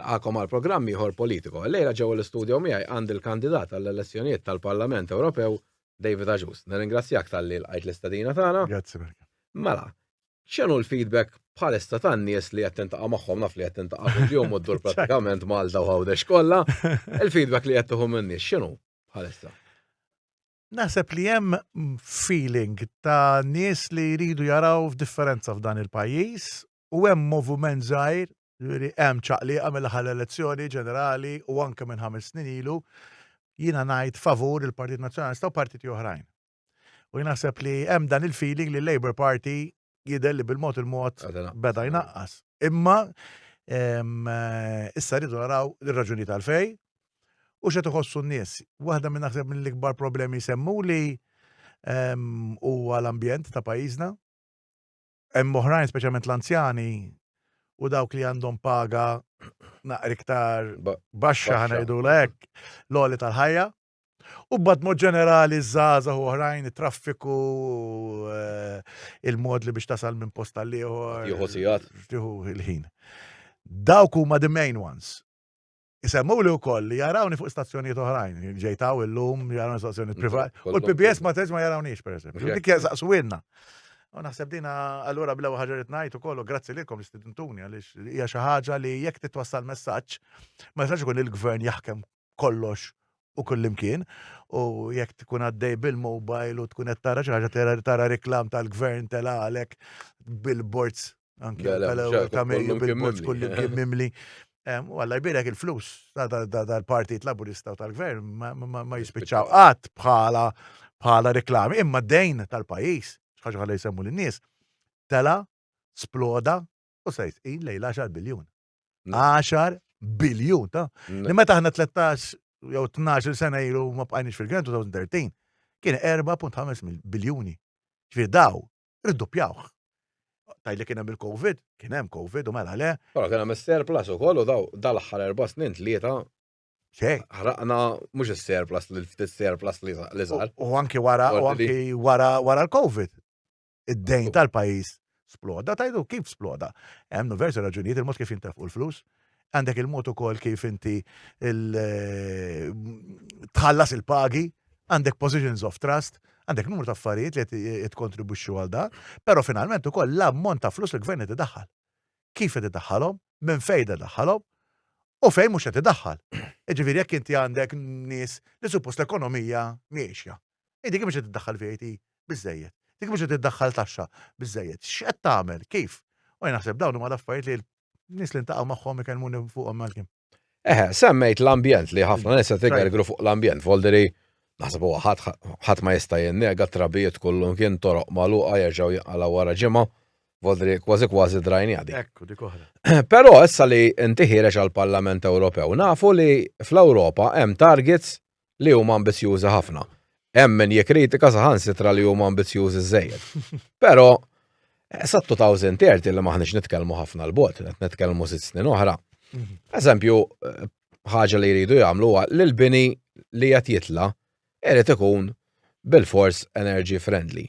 Nilqagħkom għal programm ieħor Politico. Illejla ġewwa l-istudio miegħi għandi l-kandidat għall-elezzjonijiet tal-Parlament Ewropew David Agius. Nirringrazzjak talli lqajt l-istedina tagħna. Grazzi Berka. Mela, x'inhu l-feedback bħalissa tan-nies li qed tintaqa' magħhom naf li qed tintaqa' kuljum u ddur prattikament Malta u Għawdex kollha. Il-feedback li qed tieħu min-nies x'inhu bħalissa? Naħseb li hemm feeling ta' nies li jridu jaraw f'differenza f'dan il-pajjiż u hemm moviment żgħir, jiġifieri hemm ċaqliqa mill-aħħar elezzjoni ġenerali u anke minn 5 snin ilu, jiena ngħid favur il-Partit Nazzjonalista u partiti oħrajn. U jien naħseb li hemm dan il-feeling li l-Labour Party jidher li bil-mod il-mod beda jnaqqas. Imma issa rridu naraw ir-raġuni tal-fej u x'qed iħossu n-nies. Waħda minn naħseb mill-ikbar problemi jsemmu li huwa l-ambjent ta' pajjiżna. Hemm oħrajn, speċjalment l-anzjani u dawk li għandhom paga naqra iktar baxxa ħa ngħidu hekk, l-għoli tal-ħajja. U bad mod ġenerali żgħażagħ u oħrajn, it-traffiku, il-mod li biex tasal minn post għal ieħor. Jieħu sigħat. Jieħu il-ħin. Dawk huma the main ones. Isemmu li wkoll li jarawni fuq stazzjonijiet oħrajn, ġejtaw illum jarawni stazzjonijiet privati. U l-PBS ma teġ ma jarawnix pereżempju. Dik jaqsaqsu U naħseb dina allura bl ħaġa li ngħid ukoll u grazzi lilkom li stidintuni għaliex hija xi ħaġa li jekk titwassal messaġġ ma jistax ikun il-gvern jaħkem kollox u kullimkien u jekk tkun għaddej bil-mobile u tkun qed tara xi ħaġa tara reklam tal-gvern telgħalek billboards anki tal-ewwel ta' Mejju billboards kullimkien mimli. U Alla jbierek il-flus tal-Partit Laburista u tal-Gvern ma jispiċċaw qatt bħala bħala reklami, imma d-dejn tal-pajjiż, ħaġa ħalla jsemmu lin-nies, tela, sploda u se jisqin lejn 10 biljun. 10 biljun ta' li meta aħna 13 jew 12 sena ilu ma bqajniex fil-gvern 2013 kien 4.5 biljuni. Ġifieri daw irdoppjawh. Tgħid li kien hemm il-Covid, kien hemm Covid u mela le. Però kien hemm is-surplus ukoll u daw dal-aħħar erba' snin tlieta Xejn. Ħraqna mhux is-surplus li ftit surplus li sar. U anki wara u anki wara wara l-Covid. Id-dejn tal-pajjiż sploda, tajdu kif sploda? Hemm diversi raġunijiet il-mod kif jintefqu l-flus. Għandek il-mod ukoll kif inti eh, tħallas il-pagi, għandek positions of trust, għandek numru ta' affarijiet li qed kontribwixxu għal dan, però finalment ukoll l-ammont ta' flus li l-gvern qed idaħħal. Kif qed idaħħalhom, minn fejn idaħħalhom u fejn mhux qed idaħħal. Jiġifieri jekk inti għandek nies li suppost l-ekonomija miexja. Inti kif mhux qed iddaħħal VAT biżejjed. Dik mhux qed iddaħħal taxxa biżejjed. X'qed tagħmel? Kif? U jien naħseb dawn huma l-affarijiet li nies li ntaqgħu magħhom ikellmuni fuqhom Malkim. Eħe, semmejt l-ambjent li ħafna nies qed igergru fuq l-ambjent, volderi naħseb huwa ħadd ma jista' jinnega trabijiet kullum kien toroq magħluqa jerġgħu jinqalgħu wara ġimgħa, volderi kważi kważi drajni għadi. Ekku, dik oħra. Però issa li inti ħiereġ għall-Parlament Ewropew, nafu li fl-Ewropa hemm targets li huma ambizzjużi ħafna. Hemm min jikkritika saħansitra li huma ambizzjużi żejjed. Però eh, sa 2030 li maħniex nitkellmu ħafna l-bot, qed nitkellmu sitt snin oħra. Mhm. Eżempju, eh, ħaġa li jridu jagħmlu huwa li l-bini li qed jitla irid ikun bil-fors energy friendly.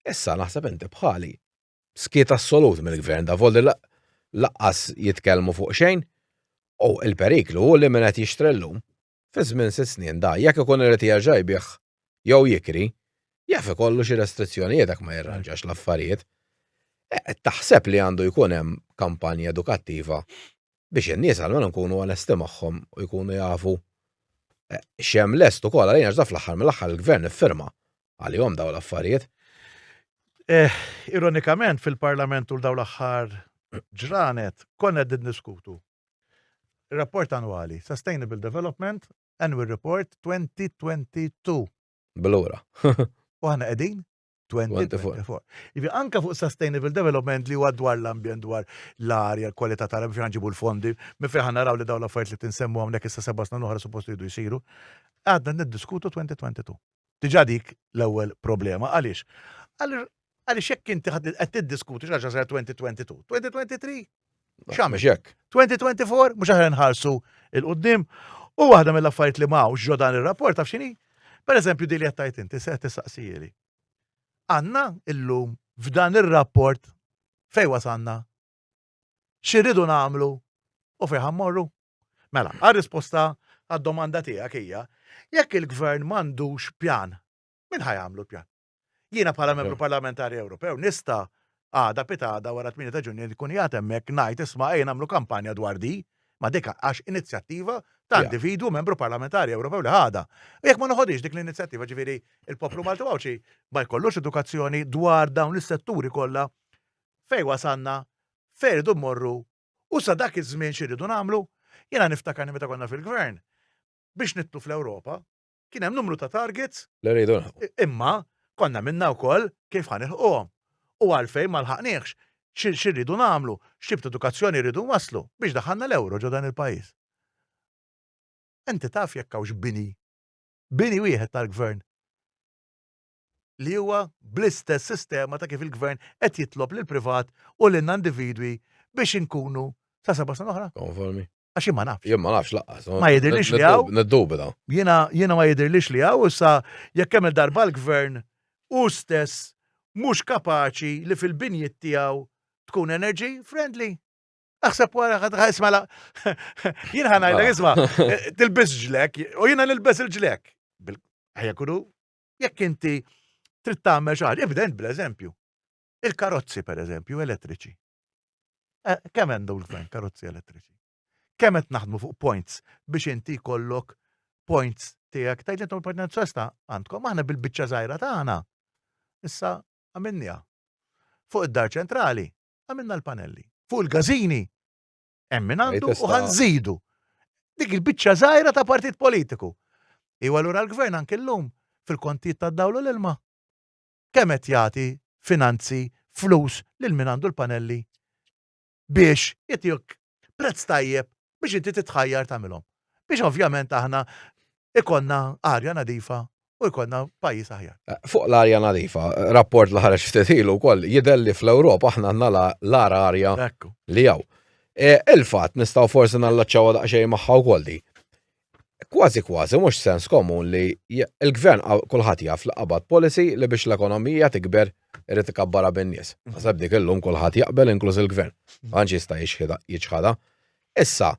Issa naħseb inti bħali skiet assolut mill-gvern da voldi laqqas jitkellmu fuq xejn u il-periklu hu li min qed jixtri llum Fi żmien sitt snin da, jekk ikun irid jerġa' jbigħ jew jikri, jaf ikollu xi restrizzjonijiet jekk ma jirranġax l-affarijiet. E, taħseb li għandu jkun hemm kampanja edukattiva biex in-nies almenu nkunu onesti magħhom u jkunu jafu e, x'hemm lest ukoll għalina għax da fl-aħħar mill-aħħar il-gvern iffirma għalihom dawn l-affarijiet. Eh, ironikament fil-parlament tul dawn l-aħħar ġranet konna qed niddiskutu Rapport annwali, Sustainable Development Annual Report 2022. Blura. U aħna qegħdin 2024. Ivi anka fuq Sustainable Development li huwa dwar l-ambjent, dwar l-arja, l-kwalità tal fejn ġibu l-fondi, minn fejn naraw li dawn l-affarijiet li tinsemmu hawnhekk issa seba' snin oħra suppost jridu jsiru. Għadna niddiskutu 2022. Diġà dik l-ewwel problema. Għaliex? Għaliex jekk inti qed tiddiskuti xi ħaġa sar 2022, 2023 X'għamel? Hekk. 2024 mhux aħna nħarsu 'l quddiem. U waħda mill-affarijiet li m'hawnx ġo dan ir-rapport taf x'inhi? Per eżempju din li qed tgħid inti se qed tistaqsijieli. Għandna illum f'dan ir-rapport fejn wasalna? X'irridu nagħmlu u fejn ħa mmorru? Mela, għar-risposta għad-domanda tiegħek hija, jekk il-gvern m'għandux pjan, min ħa jagħmlu l-pjan? Jiena bħala membru parlamentari Ewropew nista' għada pitgħada wara 8 ta' Ġunju nkun qiegħed hemmhekk ngħid isma' ejja nagħmlu kampanja dwar di, ma dik għax inizjattiva ta' individwu membru parlamentari Ewropew li ħadha. U jekk ma noħodhiex dik l-inizjattiva ġifieri il-poplu Malti Għawdxi ma jkollux edukazzjoni dwar dawn is-setturi kollha fejn wasalna, fejn irridu mmorru u sa dak iż-żmien x'irridu nagħmlu. Jiena niftakarni meta konna fil-gvern biex nidħlu fl-Ewropa Kien hemm numru ta' targets. Li rridu nilħqu. Imma konna minna wkoll kif ħa nilħquhom. U għalfejn ma lħaqniehx, x'irridu nagħmlu, x'tip ta' edukazzjoni rridu nwasslu biex daħħalna l-ewro ġo dan il-pajjiż. Inti taf jekk hawnx bini, bini wieħed tal-gvern li huwa bl-istess sistema ta' kif il-gvern qed jitlob lill-privat u lilna individwi biex inkunu sa seba' sena oħra? Konformi. Għax jien ma nafx. Jien ma nafx laqqas. Ma jidhirlix li hawn. Niddubita. Jiena jiena ma jidhirlix li hawn issa jekk kemm il-darba l-gvern hu stess mhux kapaċi li fil-binjiet tiegħu tkun energy friendly. Aħseb wara isma' la. Jien ħa ngħidlek isma' eh, tilbis ġlek u jiena nilbes il-ġlek. Ħajja kunu jekk inti trid tagħmel xi ħaġa, ibda int bl-eżempju. Il-karozzi pereżempju elettriċi. Eh, kemm għandu l-gvern karozzi elettriċi? Kemm qed naħdmu fuq points biex inti jkollok points tiegħek tgħid intom il-Partit Nazzjonalista għandkom aħna bil-biċċa żgħira tagħna. Issa għamilniha. Fuq id-dar ċentrali għamilna l-panelli. Fuq il-gażini hemm min għandu u ħanżidu. Dik il-biċċa żgħira ta' partit politiku. Iwa allura l-gvern anke llum fil-kontijiet tad-dawl u l-ilma kemm qed jagħti finanzi, flus lil min għandu l-panelli biex jagħtik prezz tajjeb biex inti titħajjar tagħmilhom. Biex ovvjament aħna ikollna arja nadifa u jkollna pajjiż aħjar. Eh, fuq l-arja nadifa, rapport li ħareġ ftit ilu wkoll jidher li fl-Ewropa aħna għandna l-ara arja li hawn. E, il-fatt nistgħu forsi nallaċċawha daqsxejn magħha wkoll di. Kważi kważi mhux sens komun li il-gvern kulħadd jaf li qabad policy li biex l-ekonomija tikber irid ikabbarha bin-nies. Naħseb dik illum kulħadd jaqbel inkluż il-gvern. Għanx jista' jiċħadha. Issa,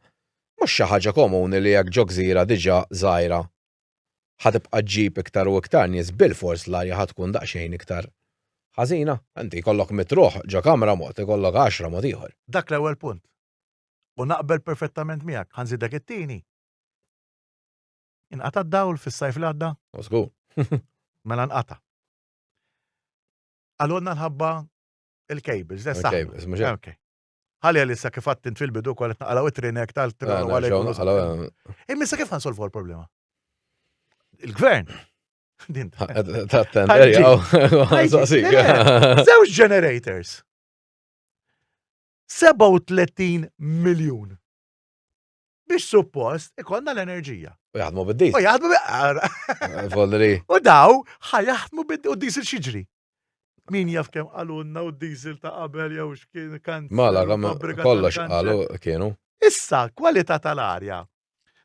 mhux xi ħaġa komuni li jekk ġo gżira diġà żgħira ħa tibqa' ġġib iktar u iktar nies bilfors l-arja ħa tkun daqsxejn iktar ħażina. Inti jkollok mitruħ ġo kamra mod, ikollok għaxra mod ieħor. Dak l-ewwel punt. U naqbel perfettament miegħek, ħa nżidek it-tieni. Inqata' d-dawl fis-sajf li għadda? Żgur. Mela nqata'. Qalulna nħabba il-cables, Il-cables, mhux hekk. Okay. Ħalli għal issa kif għattint fil-bidu kol qed naqalgħu it-trinek tal-trinek għal Imma issa kif ħansolvu l-problema? Il-gvern. Din. Żewġ generators. 37 miljun. Biex suppost ikollna l-enerġija. U jaħdmu bid-diesel. U jaħdmu bid-diesel. U daw ħajaħdmu bid-diesel u diesel xiġri. Min jaf kemm qalulna u diesel ta' qabel jew x'kien kan. Mela, kollox qalu kienu. Issa, kwalità tal-arja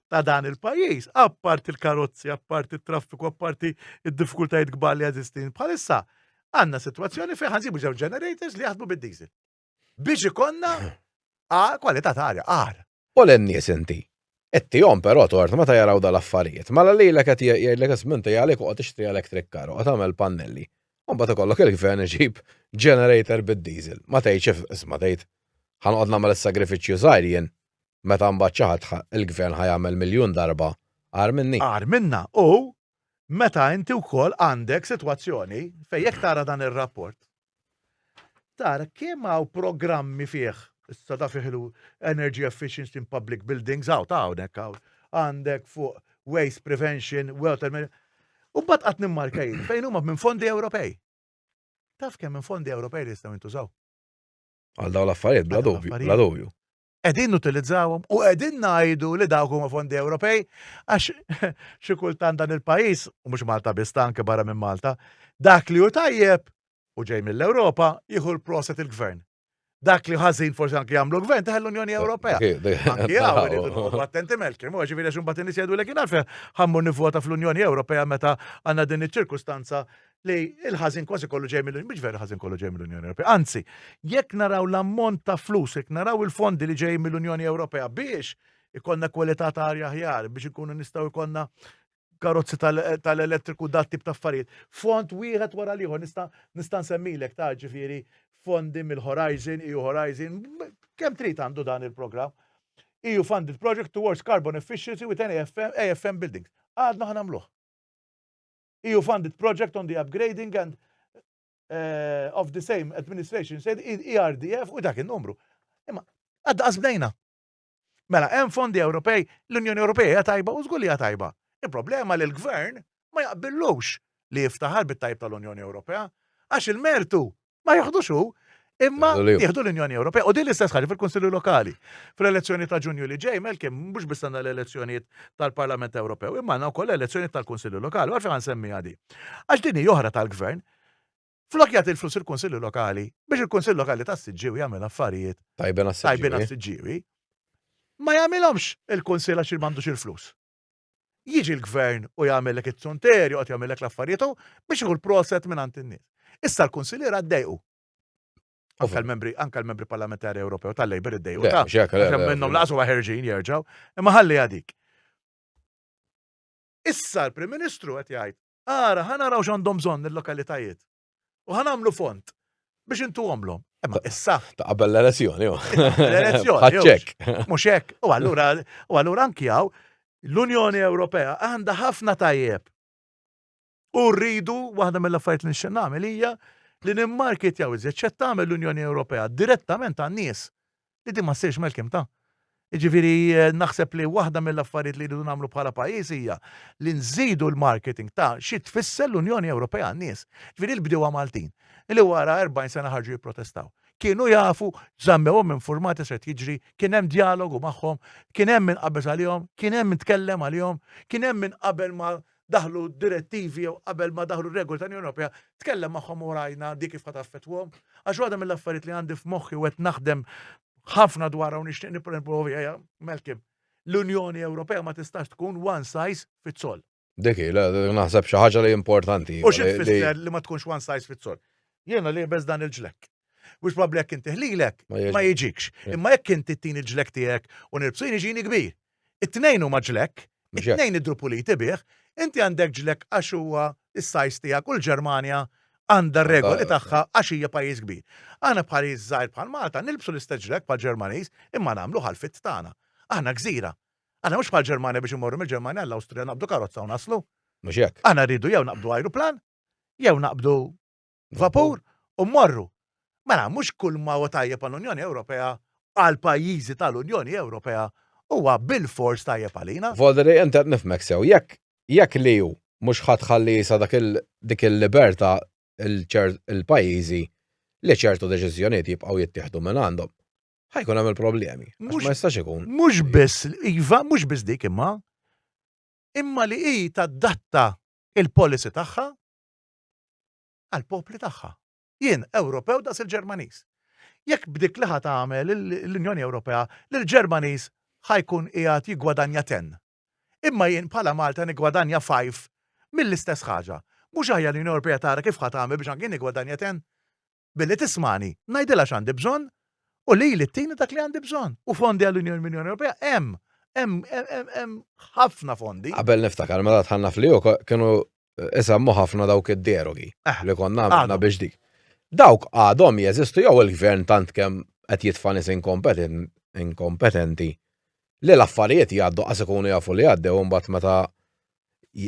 ta' dan il-pajjiż, apparti il-karozzi, apparti il-traffiku, apparti id-diffikultajiet kbar li jeżistin bħalissa, għandna sitwazzjoni fejn ħansibu ġew generators li jaħdmu bid-diesel. Biex ikonna kwalità ta' arja, għar. U l-nies inti. Ittihom però tort meta jaraw dal-affarijiet. Mela lilek qed jgħidlek isma' inti għalik oqgħod ixtri electric car, oqgħod agħmel pannelli. U mbagħad ikollok il-gvern iġib generator bid-diesel. Ma tgħidx isma' tgħid ħa noqgħod nagħmel is-sagrifiċċju żgħir jien meta mbagħad xi ħadd il-gvern ħa jagħmel miljun darba agħar minni. Agħar minna u meta inti wkoll għandek sitwazzjoni fejn jekk tara dan ir-rapport Tara kemm hawn programmi fih, issa da fih energy efficiency in public buildings, hawn ta' hawnhekk hawn. Għandek fuq waste prevention, water management. U mbagħad qatt nimmarka jien fejn huma minn fondi Ewropej. Taf kemm minn fondi Ewropej li jistgħu jintużaw? Għal dawn l-affarijiet bla dubju, bla dubju. Qegħdin nutilizzawhom u qegħdin ngħidu li dawk huma fondi Ewropej għax xi kultant dan il-pajjiż, u mhux Malta biss ta' anke barra minn Malta, dak li hu tajjeb u ġej mill-Ewropa jieħu l-proset il-gvern. Dak li ħażin forsi anke jagħmlu gvern teħel l-Unjoni Ewropea. Anke hawn irridu noqogħdu attenti melkem, u ġifieri għax imbagħad in-nies jgħidulek jien għalfejn ħammur nivvota fl-Unjoni Ewropea meta għandna din iċ-ċirkustanza li l-ħażin kważi kollu ġej mill-Unjoni, mhux veru ħażin kollu ġej mill-Unjoni Ewropea. Anzi, jekk naraw l-ammont ta' flus, jekk naraw il-fondi li ġej mill-Unjoni Ewropea biex ikollna kwalità ta' arja aħjar, biex inkunu nistgħu jkollna karozzi tal-elettriku dat tip ta' affarijiet. Fond wieħed wara l-ieħor nista' nista' nsemmilek ta' ġifieri fondi mill-Horizon, EU Horizon, kemm trid għandu dan il-programm. EU funded project towards carbon efficiency with AFM, AFM buildings. Għadna ħa nagħmluh. EU funded project on the upgrading and uh, of the same administration said ERDF u dak il-numru. Imma għadda qasbdejna. Mela, hemm fondi Ewropej, l-Unjoni Ewropea hija tajba u żgur li hija tajba. Il-problema li l-gvern ma jaqbillux li jiftaħar bit-tajb tal-Unjoni Ewropea għax il-mertu ma jieħdux hu imma jieħdu l-Unjoni Ewropea. U din l-istess ħaġa fil-Kunsilli Lokali. Fl-elezzjoni ta' Ġunju li ġej, Malcolm, mhux biss għandna l-elezzjonijiet tal-Parlament Ewropew, imma għandna wkoll l-elezzjonijiet tal-Kunsilli Lokali. Għalfejn ħa nsemmiha di. Għax din hi oħra tal-gvern. Flok jagħti l-flus il-Kunsilli Lokali biex il-Kunsill Lokali tas-Siġġiewi jagħmel affarijiet tajbin għas-Siġġiewi. Ma jagħmilhomx il-Kunsill għax m'għandux il-flus. Jiġi l-gvern u jagħmellek it-sunter, joqgħod jagħmellek l-affarijiet biex jieħu l-proset minn għand in-nies. Issa l-kunsilliera ddejqu. Anka l-membri, anka l-membri parlamentari Ewropew tal-Labour iddejqu. Minnhom laqsu ħerġin jerġgħu, imma ħalli għadik. Issa l-Prim Ministru qed jgħid, ara ħa naraw x'għandhom bżonn il-lokalitajiet. U ħa nagħmlu fond biex intuhomlhom. Imma issa. Ta' qabel l-elezzjoni, jo. L-elezzjoni. Ħaċċek. Mhux hekk. U allura u allura anki hawn l-Unjoni Ewropea għandha ħafna tajjeb. U rridu waħda mill-affarijiet li nixtieq nagħmel hija li nimmarketjaw iżjed x'qed tagħmel l-Unjoni Ewropea direttament għan-nies. Li din ma ssirx Malcolm ta'. Jiġifieri eh, naħseb li waħda mill-affarijiet li rridu nagħmlu bħala pajjiż hija li nżidu l-marketing ta' xi tfisser l-Unjoni Ewropea għan-nies. Ġifieri l-bdiewa Maltin li wara 40 sena ħarġu jipprotestaw. Kienu jafu, żammewhom informati se jiġri, kien hemm dialogu magħhom, kien hemm min qabeż għalihom, kien hemm min tkellem għalihom, kien hemm min qabel ma daħlu direttivi jew qabel ma daħlu regoli tal-Unjoni Ewropea, tkellem magħhom u rajna dik kif ħa taffettwhom. Għax waħda mill-affarijiet li għandi f'moħħi u qed naħdem ħafna dwarha u nixtieq nippromovi hija Malcolm. L-Unjoni Ewropea ma tistax tkun one size fits all. Dik hi, naħseb xi ħaġa li importanti. U xi tfisser li ma tkunx one size fits all? Jiena liebes dan il-ġlekk. Mhux probabbli jekk inti ħlilek ma jiġikx. Imma jekk inti tini l-ġlekk tiegħek u nilbsu jien jiġini kbir. It-tnejn huma ġlekk, it-tnejn idru puliti bih, inti għandek ġlekk għax huwa s-size tiegħek u l-Ġermanja għandha r-regoli tagħha għax hija pajjiż kbir. Aħna pajjiż żgħir bħal Malta nilbsu l-istess ġlekk bħall-Ġermaniż imma nagħmluh għall-fit tagħna. Aħna gżira. Aħna mhux bħall-Ġermanja biex immorru mill-Ġermanja għall-Awstrija naqbdu karozza u naslu. Mhux hekk. Aħna rridu jew naqbdu ajruplan, jew naqbdu vapur u mmorru. Mela mhux kull ma huwa tajjeb għall-Unjoni Ewropea għal pajjiżi tal-Unjoni Ewropea huwa bilfors tajjeb għalina. Volderi int qed nifhmek sew, jekk jekk l-EU mhux ħa tħalli sa dak il dik il-libertà il-pajjiżi li ċertu deċiżjonijiet jibqgħu jittieħdu minn għandhom, ħa jkun hemm il-problemi. Għax ma jistax ikun. Mhux biss, iva, mhux biss dik imma, imma li hi tadatta il-policy tagħha għall-popli tagħha. Jien Ewropew daqs il-Ġermaniż. Jekk b'dik li ħa tagħmel l-Unjoni Ewropea l-Ġermaniż ħa jkun qiegħed jiggwadanja 10. Imma jien bħala Malta niggwadanja 5 mill-istess ħaġa. Mhux aħjar l-Unjoni Ewropea tara kif ħa tagħmel biex anke jien niggwadanja 10? Billi tismagħni, ngħidilha x'għandi bżonn u lili ttini dak li għandi bżonn. U fondi għall-Unjoni mill-Unjoni Ewropea hemm, hemm, hemm ħafna fondi. Qabel niftakar meta dħalna fl-EU kienu isemmu ħafna dawk id-derogi eh, li konna għamilna biex dik. Dawk għadhom jeżistu jew il-gvern tant kemm qed jitfa' nies inkompetenti li l-affarijiet jgħaddu qas ikunu jafu li għaddew imbagħad meta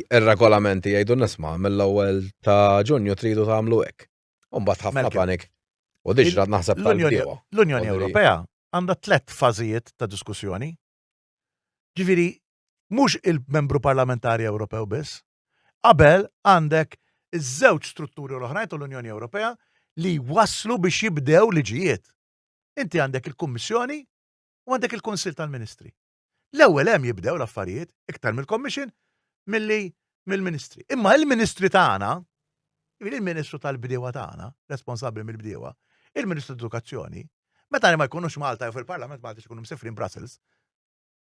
ir-regolamenti jgħidu nisma' mill-ewwel ta' Ġunju tridu tagħmlu hekk. U mbagħad ħafna panik. U diġra naħseb tal-bdiewa. L-Unjoni Ewropea għandha tlet fażijiet ta' diskussjoni. Ġifieri mhux il-membru parlamentari Ewropew biss. Qabel għandek iż-żewġ strutturi l-oħrajn tal-Unjoni Ewropea li waslu biex jibdew liġijiet. Inti għandek il-Kummissjoni u għandek il-Kunsill tal-Ministri. L-ewwel hemm jibdew l-affarijiet iktar mill-Commission milli mill-Ministri. Imma il-Ministri tagħna, il-Ministru tal-Bdiewa tagħna, responsabbli mill-bdiewa, il-Ministru Edukazzjoni, meta ma jkunux Malta jew fil-Parlament Malta jkunu msifrin Brussels,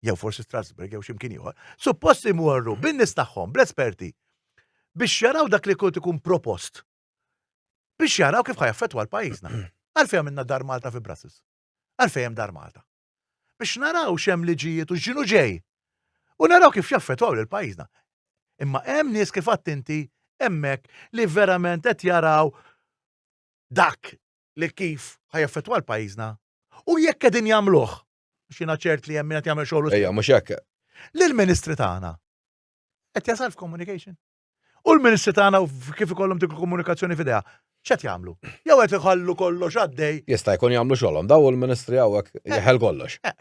jew forsi Strasbourg jew x'imkien ieħor, suppost imorru bin-nies tagħhom, bl-esperti, biex jaraw dak li kont ikun propost. Biex jaraw kif ħajaffettwa l-pajjiżna. Għalfejn għamilna dar Malta fi Brussels. Għalfejn hemm dar Malta. biex naraw x'hemm liġijiet u x'inhu ġej. U naraw kif jaffettwaw lil pajjiżna. Imma hemm nies kif għedt inti hemmhekk li verament qed jaraw dak li kif ħa jaffettwa l-pajjiżna u jekk qegħdin jagħmluh, għax jiena ċert li hemm min qed jagħmel xogħlu. Ejja, mhux hekk. Lill-ministri tagħna qed jasal f'communication. U l-ministri tagħna kif ikollhom dik il-komunikazzjoni f'idejha, x'qed jagħmlu? Jew qed iħallu kollox għaddej. Jista' jkun jagħmlu xogħolhom, daw il-ministri hawnhekk eh. jeħel kollox. Eh.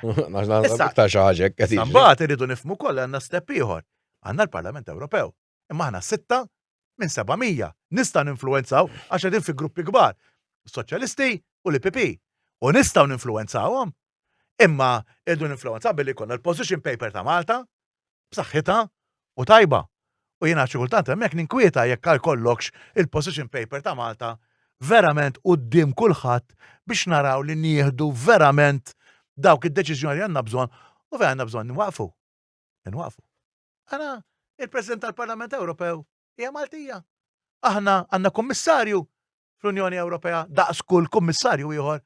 Iktar xi ħaġa hekk qed Mbagħad iridu nifhmu wkoll għandna step ieħor. Għandna l-Parlament Ewropew. Imma aħna sitta minn 700. Nista' ninfluwenzaw għax qegħdin fi gruppi kbar. Soċjalisti u l-IPP. U nistgħu ninfluwenzawhom. Imma irdu ninfluwenzaw billi jkollna l-position paper ta' Malta b'saħħitha u tajba. U jiena xi kultant hemmhekk ninkwieta jekk għal kollokx il-position paper ta' Malta verament quddiem kulħadd biex naraw li nieħdu verament dawk id-deċiżjoni li għandna bżonn u fejn għandna bżonn nwaqfu. Nwaqfu. Għana il-President tal-Parlament Ewropew hija Maltija. Aħna għandna kummissarju fl-Unjoni Ewropea daqs kull kummissarju ieħor.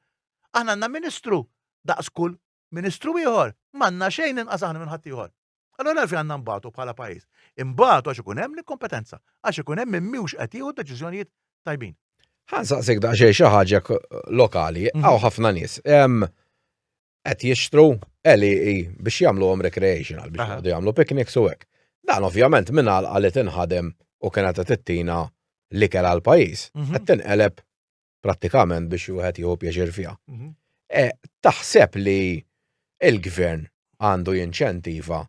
Aħna għandna ministru daqs kull Ministru ieħor, m'għandna xejn inqas aħna minn ħaddieħor. Allura għalfejn għandna nbatu bħala pajjiż? Inbatu għax ikun hemm l-inkompetenza, għax ikun hemm min mhux qed jieħu deċiżjonijiet tajbin. Ħa nsaqsik daqsxejn xi ħaġa lokali, mhm. hawn ħafna nies. Qed jixtru LEE e biex jagħmluhom recreational, biex jgħidu jagħmlu picnics u hekk. Dan ovvjament minn għalqa li tinħadem u kienet qed tittina l-ikel għall-pajjiż, mhm. qed tinqeleb prattikament biex wieħed jieħu pjaċir fiha. Mhm. E, taħseb li il-gvern għandu jinċentiva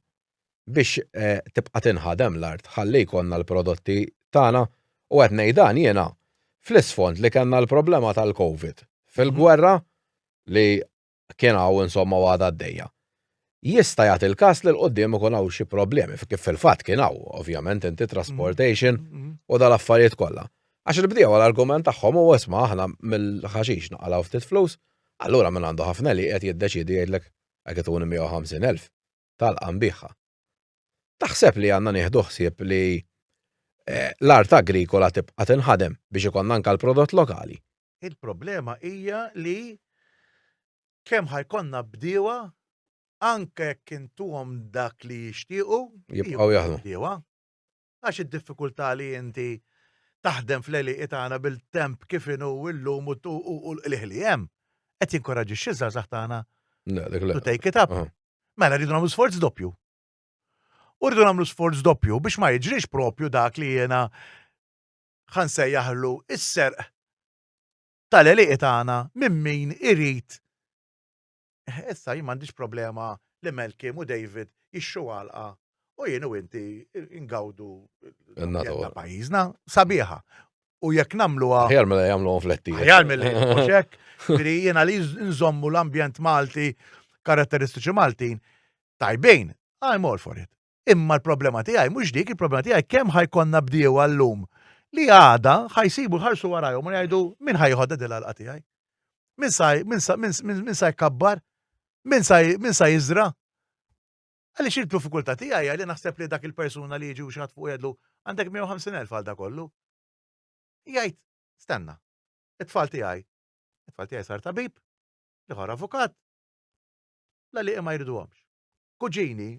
biex e, tibqa' tinħadem l-art ħalli jkollna l-prodotti tagħna u qed ngħid dan jiena fl-isfond li kellna l-problema tal-COVID fil-gwerra li kien hawn insomma u għadha għaddejja. Jista' jagħti l-każ li l-qudiem ikun hawn xi problemi, kif fil-fatt kien hawn, ovvjament inti transportation mm-hmm. mm-hmm. u dal-affarijiet kollha. Għax il-bdiewa l-argument tagħhom huwa isma' aħna mill-ħaxix naqalgħu ftit flus, allura minn għandu ħafna li qed jiddeċiedi jgħidlek hekk ituni 150,000 tal-qambiħa. Taħseb li għandna nieħdu ħsieb li eh, l-art agrikola tibqa' tinħadem biex ikollna anke l-prodott lokali? Il-problema hija li kemm ħa jkollna bdiewa anke jekk intuhom dak li jixtiequ, jibqgħu jaħdmu. Bdiewa. Għax id-diffikultà li inti taħdem fl-għelieqi tagħna bil-temp kif inhu illum u l-qligħ li hemm, qed jinkoraġġixxi ż-żgħażagħ tagħna to take it up. Mela rridu nagħmlu sforz doppju. U rridu nagħmlu sforz doppju biex ma jiġrix propju dak li jiena ħa nsejjaħlu is-serq tal-għelieqi tagħna minn min irid. Eh, issa jien m'għandix problema li Melkim u David jixxu għalqa u jien u inti ngawdu ta' pajjiżna sabiħa. U jekk nagħmluha. Aħjar milli jagħmluhom fletti. Aħjar milli mhux hekk. Jiena li nżommu l-ambjent Malti, karatteristiċi Maltin, tajbin, I'm all for it. Imma l-problema tiegħi mhux dik, il-problema tiegħi kemm ħa jkollna bdiewa llum li għada ħa jsibu jħarsu warajhom u jgħidu min ħa jieħodha din l-għalqa tiegħi? Min sa min sa min sa jkabbar? Min sa min sa jiżra? Għaliex il-diffikultà tiegħi hija li naħseb li dak il-persuna li jiġi u xi ħadd fuq jgħidlu għandek 150,000 għal da kollu. Jgħid, stenna, it-tfal tiegħi, it-tfal tiegħi sar tabib, l-ieħor avukat, l-għalieqi ma jriduhomx. Kuġini,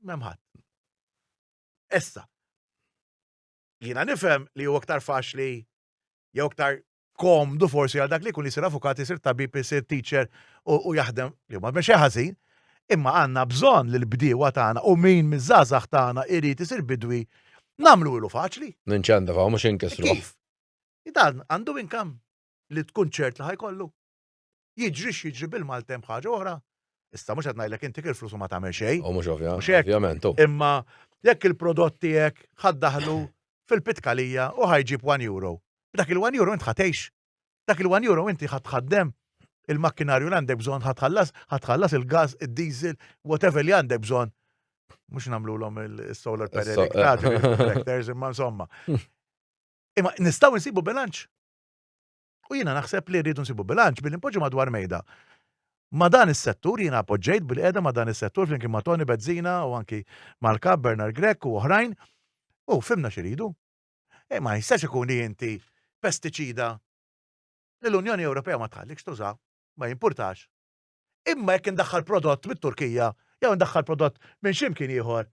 m'hemm ħadd. Issa, jiena nifhem li huwa aktar faċli jew aktar komdu forsi għal dak li jkun jisir avukat, jisir tabib, jisir teacher u jaħdem li ma xejn ħażin, imma għandna bżonn li l-bdiewa tagħna u min miż-żgħażagħ tagħna irid isir bidwi nagħmlu ilu faċli. Ninċendivaw mhux inkisru. Kif? Dan għandu income li tkun ċert li ħajkollu. Jiġri x'jiġri bil-maltemp ħaġa oħra. Issa mhux qed ngħidlek intik il-flus u ma tagħmel xejn. U mhux ovvja. Mhux hekk. Ovvjament. Imma jekk il-prodott tiegħek ħaddaħlu fil-pitkalija u ħajġib 1 euro. B'dak il-1 euro int ħatejx. Dak il-1 euro inti ħa tħaddem il-makkinarju li għandek bżonn ħa tħallas, ħa tħallas il-gas, id-diesel, whatever li għandek bżonn. Mhux nagħmluhom il-solar panel, il-collectors, imma insomma. Imma nistgħu nsibu bilanċ. U jiena naħseb li rridu nsibu bilanċ billi npoġġu madwar mejda. Ma' dan is-settur jiena poġġejt bil-qiegħda ma' dan is-settur flimkien ma' Tony Bezzina u anki mal-Kap Bernard Grech u oħrajn u fhimna x'iridu. E ma jistax ikun li inti pestiċida li l-Unjoni Ewropea ma tħallikx tuża, ma jimpurtax. Imma jekk indaħħal prodott mit-Turkija jew indaħħal prodott minn x'imkien ieħor,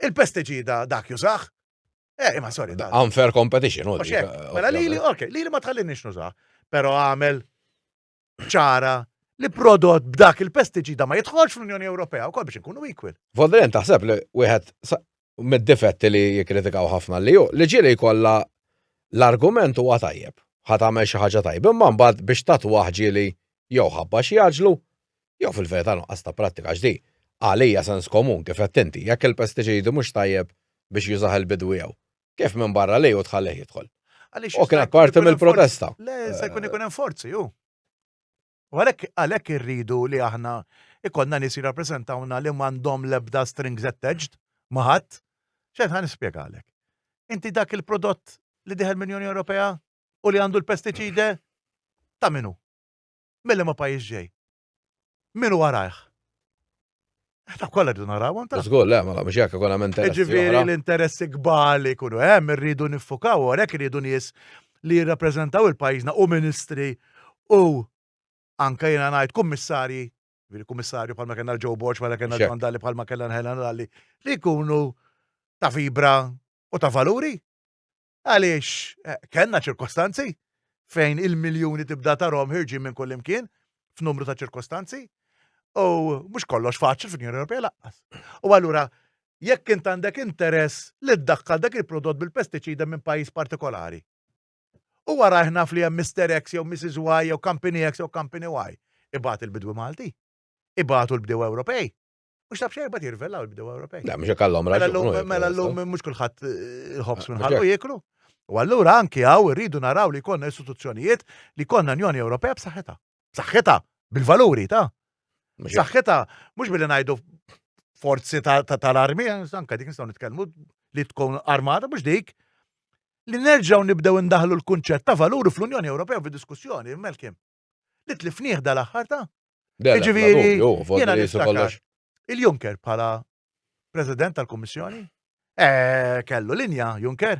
il-pestiċida dak jużah. Eh, imma sorry. Unfair competition. Mela li li, ok, li li ma tħallinix nużah, pero għamel ċara li prodott b'dak il-pestiċida ma jidħolx fl-Unjoni Ewropea wkoll biex inkunu equal. Voldren taħseb li wieħed mid-difetti li jikkritikaw ħafna li hu li ġieli jkollha l-argument huwa tajjeb, ħa tagħmel xi ħaġa tajba, imma mbagħad biex tatwah ġieli jew ħabba xi jgħaġġlu, jew fil-verità nuqqas ta' prattika għax di għalija sens komun kif għedt inti, jekk il-pestiċidi mhux tajjeb biex jużah il-bidwi jew, kif minn barra li u tħallih jidħol. U kienet parti mill-protesta. Le, se jkun ikun hemm forzi, ju. U għalhekk għalhekk irridu li aħna ikollna nies jirrappreżentawna li m'għandhom l-ebda strings attached ma' ħadd. Xejn ħa nispjegalek. Inti dak il-prodott li dieħel mill-Unjoni Ewropea u li għandu l-pestiċide ta' min hu? Milli ma pajjiż ġej? Min hu warajh? Ta' kollha rridu narawhom ta'. Żgur, le, ma mhux jekk ikun hemm interessi. Ġifieri l-interessi kbar li jkunu hemm irridu niffukaw u għalhekk irridu nies li jirrappreżentaw il-pajjiżna u ministri u anke jiena ngħid kummissarji, ġifieri kummissarju bħalma kellna l-Joe Borg, bħalma kellna John Dalli, bħalma kellna Helena Dalli, li jkunu ta' fibra u ta' valuri. Għaliex eh, kellna ċirkostanzi fejn il-miljuni tibda tarhom ħirġin minn kull imkien f'numru ta' ċirkostanzi u mhux kollox faċli fl-Unjoni Ewropea laqqas. U allura jekk int għandek interess li ddaħħal dak il-prodott bil-pestiċida minn pajjiż partikolari. U wara naf li hemm Mr. X jew Mrs. Y jew Company X jew Company Y. Ibgħat il-bidwi Malti. Ibatu l-bdew Ewropej. Mhux taf xejn bad jirvellaw il-bdew Ewropej. Le, mhux kellhom mela raġun. Mela llum mhux kulħadd eh, il-ħobż minn ħalqu jieklu. U allura anki hawn irridu naraw li jkollna istituzzjonijiet li jkollna Unjoni Ewropea b'saħħitha. B'saħħitha bil-valuri ta' B'saħħitha mhux billi ngħidu forzi tal-armi, eh, anke dik nistgħu nitkellmu li tkun armata mhux dik li nerġgħu nibdew indaħlu l-kunċett ta' valuri fl-Unjoni Ewropea fid-diskussjoni, Melkim. Li tlifnieh dal-aħħar ta' Jiġifieri, jiena niftakar il-Juncker bħala President tal-Kummissjoni, eh, kellu linja Juncker.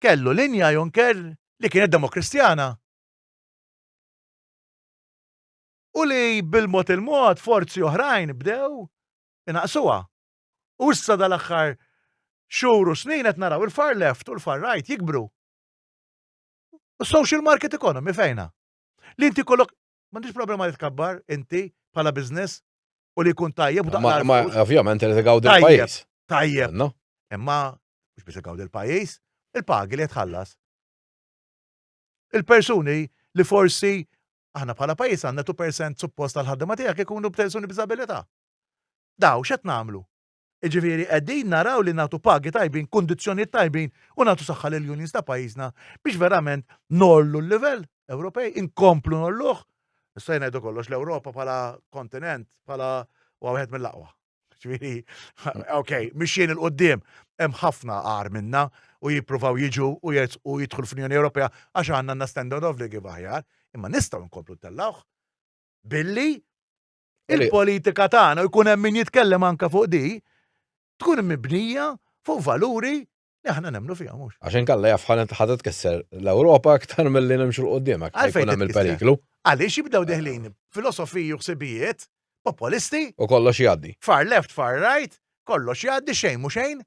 Kellu linja Juncker li kienet demokristjana. U li bil-mod il-mod forzi oħrajn bdew inaqsuha. U issa dal-aħħar xhur u snin qed naraw il-far left u l-far right jikbru. U social market economy fejna? Li inti kollok, m'għandix problema li tkabbar inti bħala business u li jkun tajjeb u taqla' Ma ovvjament irid igawdi l-pajjiż. Tajjeb. Imma mhux biss igawdi l-pajjiż, il-pagi li tħallas. Il-persuni li forsi aħna bħala pajjiż għandna 2% suppost tal-ħaddiema tiegħek ikunu persuni b'diżabilità. Daw x'qed nagħmlu? Jiġifieri qegħdin naraw li nagħtu pagi tajbin, kundizzjonijiet tajbin u nagħtu saħħa lill-unions ta' pajjiżna biex verament ngħollu l-livell Ewropej, inkomplu ngħolluh. Issa jien ngħidu kollox l-Ewropa bħala kontinent, bħala huwa wieħed mill-aqwa. Ġifieri, ok, mixjin 'il quddiem, hemm ħafna agħar minna u jippruvaw jiġu u jersqu jidħlu fl-Unjoni Ewropea għax għandna għandna standard of living aħjar, imma nistgħu nkomplu ntellgħuh billi Il-politika tagħna jkun hemm min jitkellem anke fuq di, tkun mibnija fuq valuri li aħna nemmnu fihom mhux. Għax inkella jaf ħa tkisser l-Ewropa aktar milli nimxu 'l quddiem hekk jkun hemm il-periklu. Għaliex jibdew deħlin filosofiji u ħsibijiet populisti. U kollox jgħaddi. Far left, far right, kollox jgħaddi xejn mhu xejn.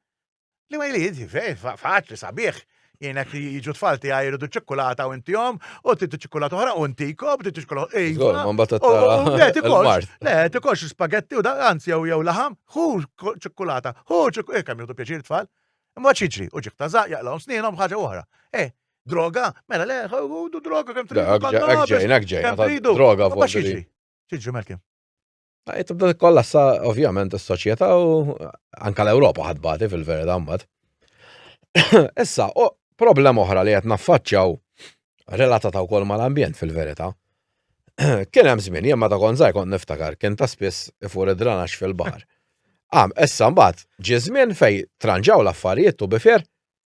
Li ma li faċli sabiħ. Jiena jiġu tfal tiegħi jridu ċikkulata u intihom, u titu ċikkulata oħra u ntikom, titu ċikkulata. Iva. Ma mbagħad Le tikolx, le tikolx spagetti u da anzi jew jew laħam, hu ċikkulata, hu ċikkulata, eh, kemm jieħdu pjaċir tfal. Imma xiġri, u ġiek ta' żaq jaqlgħu snienhom ħaġa oħra. Eh, droga, mela le, ħudu droga kemm tridu. Ġejn, ġejn, droga. Ma xiġri, xiġri Malcolm. Tibda tikkollassa ovvjament is-soċjetà u anka l-Ewropa ħadbati fil-verità mbagħad. Issa, problema oħra li qed naffaċċjaw relatata wkoll mal-ambjent fil-verità. Kien hemm żmien jien meta kont żgħir kont niftakar kien ta' spiss ifur id-dranax fil-baħar. Għam, issa mbagħad ġie żmien fej tranġaw l-affarijiet u bifer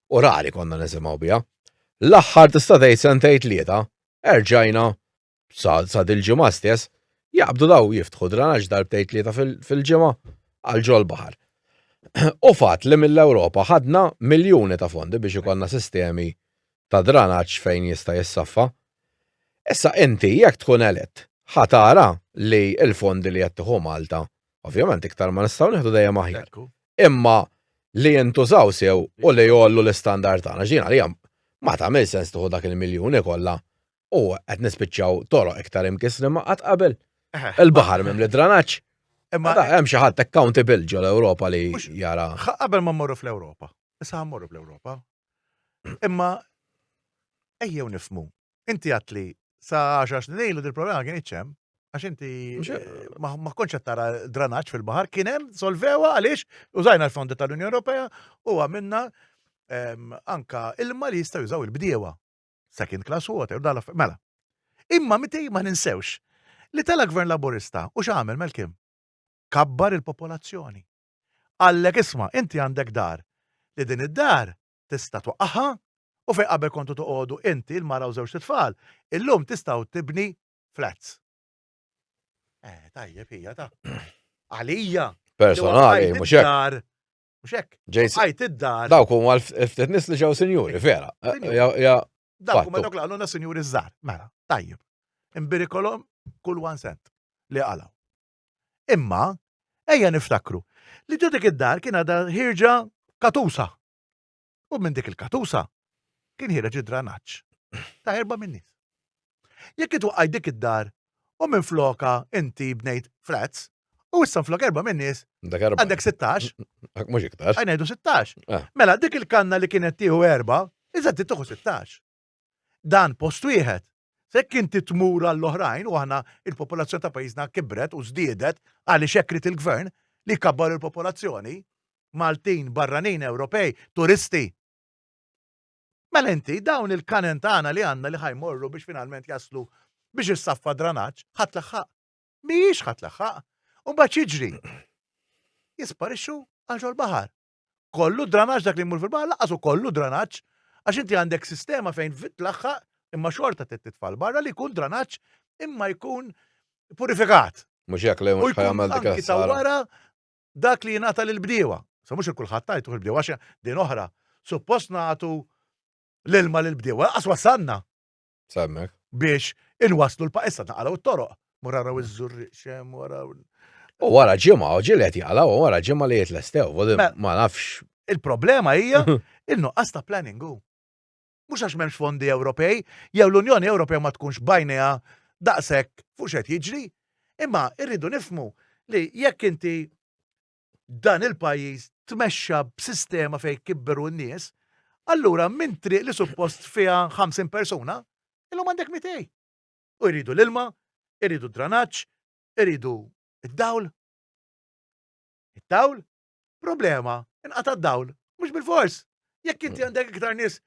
u rari konna nisimgħu biha. L-aħħar tista' tgħid sentejn tlieta, erġajna sa, sa dil-ġimgħa stess, jaqbdu daw jiftħu dranaġ darbtejn tlieta fil-ġimgħa għal ġol baħar. U fatt li mill-Ewropa ħadna miljuni ta' fondi biex ikollna sistemi ta' dranaġġ fejn jista' jissaffa. Issa inti jekk tkun elett, Ħa tara li l-fondi li qed tieħu Malta, ovvjament iktar ma nistgħu nieħdu dejjem aħjar. Imma li jintużaw sew u li jgħollu l-istandard tagħna. Ġina li ma tagħmel sens tieħu dak il-miljuni kollha u qed nispiċċaw toroq iktar imkissri ma qatt qabel. Il-baħar mimli dranaġġ. Imma hemm xi ħadd accountable ġol Ewropa li jara. Qabel ma mmorru fl-Ewropa. Issa mmorru fl-Ewropa. Imma ejjew nifmu Inti għat li sa 10 snin ilu dil-problema kien hemm. Għax inti eh, ma kontx qed tara dranaġġ fil-baħar, kien hemm solvewa għaliex użajna l-fondi tal-Unjoni Ewropea u għamilna ehm, anka ilma li jistgħu jużaw il-bdiewa. Second class water, dal mela. Imma mitej ma ninsewx li tela gvern laburista u x'għamel Malcolm? Kabbar il-popolazzjoni. Għallek isma' inti għandek dar li din id-dar tista' twaqqaħha U fejn qabel kontu toqogħdu inti, il-mara u żewġt itfal, illum tistgħu tibni flats. Eh, tajjeb hija ta' għalija. Personali, mhux hekk. Mhux hekk. Għajt id-dar. Dawk huma l-ftit nies li ġew sinjuri, vera. Eh, dawk huma dawk li qalulna sinjuri żgħar. Mela, tajjeb. Imbirikolhom kull one cent li qalgħu. Imma, ejja niftakru li ġo dik id-dar kien għadha ħirġa katusa. U minn dik il-katusa kien ħireġ id-dranaġġ ta' erba' min-nies. Jekk itwaqqajt dik id-dar u minn floka inti bnejt flats, u issa flok erba' min-nies għandek 16. Mhux iktar. Għaj ngħidu 16. Eh. Mela dik il-kanna li kienet tieħu erba', iżda tieħu 16. Dan post wieħed. Sekk inti tmur għall-oħrajn u aħna il-popolazzjoni ta' pajjiżna kibret u żdiedet għaliex hekk irid il-gvern li jkabbar il-popolazzjoni, Maltin, barranin, Ewropej, turisti. Mela inti dawn il-kanen tagħna li għandna li ħajmorru biex finalment jaslu biex issaffa dranaġġ, ħadd laħħaq. Mhijiex ħadd laħħaq. U mbagħad jiġri. Jisparixxu għal ġol-baħar. Kollu dranaġġ dak li jmur fil-baħar laqas u kollu dranaġġ għax inti għandek sistema fejn tlaħħaq imma xorta trid titfal barra li jkun dranaġġ imma jkun purifikat. Mhux hekk li mhux ħajamel dik wara dak li jingħata lill-bdiewa. Sa mhux il-kulħadd tajtu il-bdiewa għax din oħra. Suppost nagħtu l-ilma lill-bdiewa, laqas wasalna. Semmek. Biex inwaslu l-paqissa naqalgħu t-toroq. Mur araw iż-żurriq xem wara. U wara ġimgħa, u ġieli qed jaqalgħu, u wara ġimgħa li jitlestew, ma nafx. Il-problema hija il-nuqqas ta' planning hu. Mhux għax m'hemmx fondi Ewropej, jew l-Unjoni Ewropea ma tkunx bajnejha daqshekk fuq x'qed jiġri, imma rridu nifhmu li jekk inti dan il-pajjiż tmexxa b'sistema fejn kibberu n-nies, allura minn triq li suppost fiha 50 persuna, illum għandek 200. U jridu l-ilma, iridu d-dranaġġ, iridu id-dawl. Id-dawl Problema, inqata' d-dawl. Mhux bil-fors. Jekk inti għandek iktar nies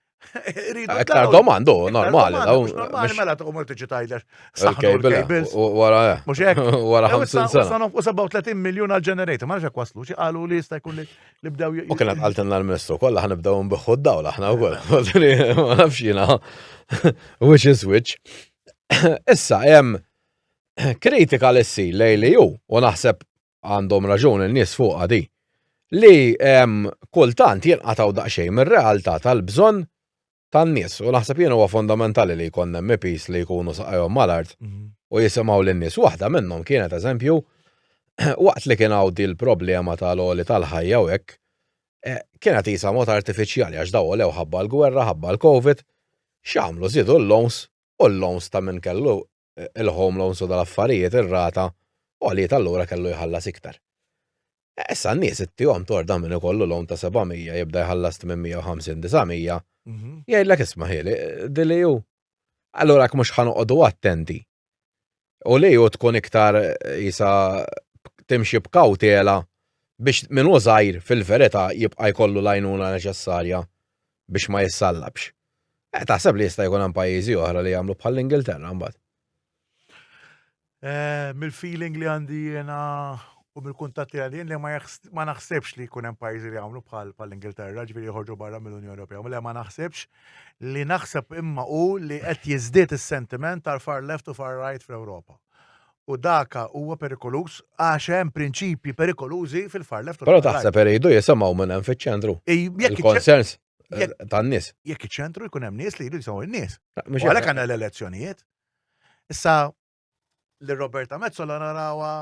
iridu. Iktar domandu, normali. Normali, mela tqum tiġi tgħidlek. Il-cables. Wara, eh. Mhux hekk. Wara 50 sena. U 37 miljun għal generator, ma nafx hekk waslu, xi qalu li jista' jkun li bdew. U kienet qaltilna l-Ministru kollha ħanibdew nbiħħu d-dawl aħna wkoll. Ma nafx jiena. Which is which. Issa hemm kritika li ssir lejli ju u naħseb għandhom raġun in-nies fuqha di, li kultant jinqatgħu daqsxejn mir-realtà tal-bżonn tan-nies u naħseb jien huwa fondamentali li jkollna MEPs li jkunu saqajhom mal-art mhm. u jisimgħu lin-nies. Waħda minnhom kienet eżempju waqt li kien hawn il-problema tal-għoli tal-ħajja u hekk, eh, kienet isa mod artifiċjali għax daw għolew ħabba l-gwerra, ħabba l-Covid, x'għamlu żiedu l-loans u l-loans ta' min kellu il-home loans u dal-affarijiet ir-rata għoliet allura kellu jħallas iktar. Issa n-nies ittihom torda minn ikollu loan ta' 700 jibda jħallas 850 900 mhm. jgħidlek isma' ħieli dili ju. Allura jekk mhux ħanoqogħdu attenti u li ju tkun iktar jisa timxi b'kawtela biex min hu żgħir fil-verità jibqa' jkollu l-għajnuna neċessarja biex ma jissallabx. Eh, taħseb li jista' jkun hemm pajjiżi oħra li jagħmlu bħall-Ingilterra mbagħad? Eh, mill-feeling li għandi jiena u mill-kuntatti għandi li ma naħsibx li jkun hemm pajjiżi li jagħmlu bħal bħall-Ingilterra, ġifieri joħorġu barra mill-Unjoni Ewropea. Le ma naħsibx li naħseb imma hu li qed jiżdied is-sentiment tal-far left u far right fl-Ewropa. U daka huwa perikoluż għax hemm prinċipji perikolużi fil-far left. Però taħseb iridu jisimgħu minn hemm fiċ-ċentru. Il-concerns eh, tan-nies. Jekk iċ-ċentru jkun hemm nies li jridu jisimgħu n-nies. U għalhekk għandna l-elezzjonijiet. Issa li Roberta Metsola narawha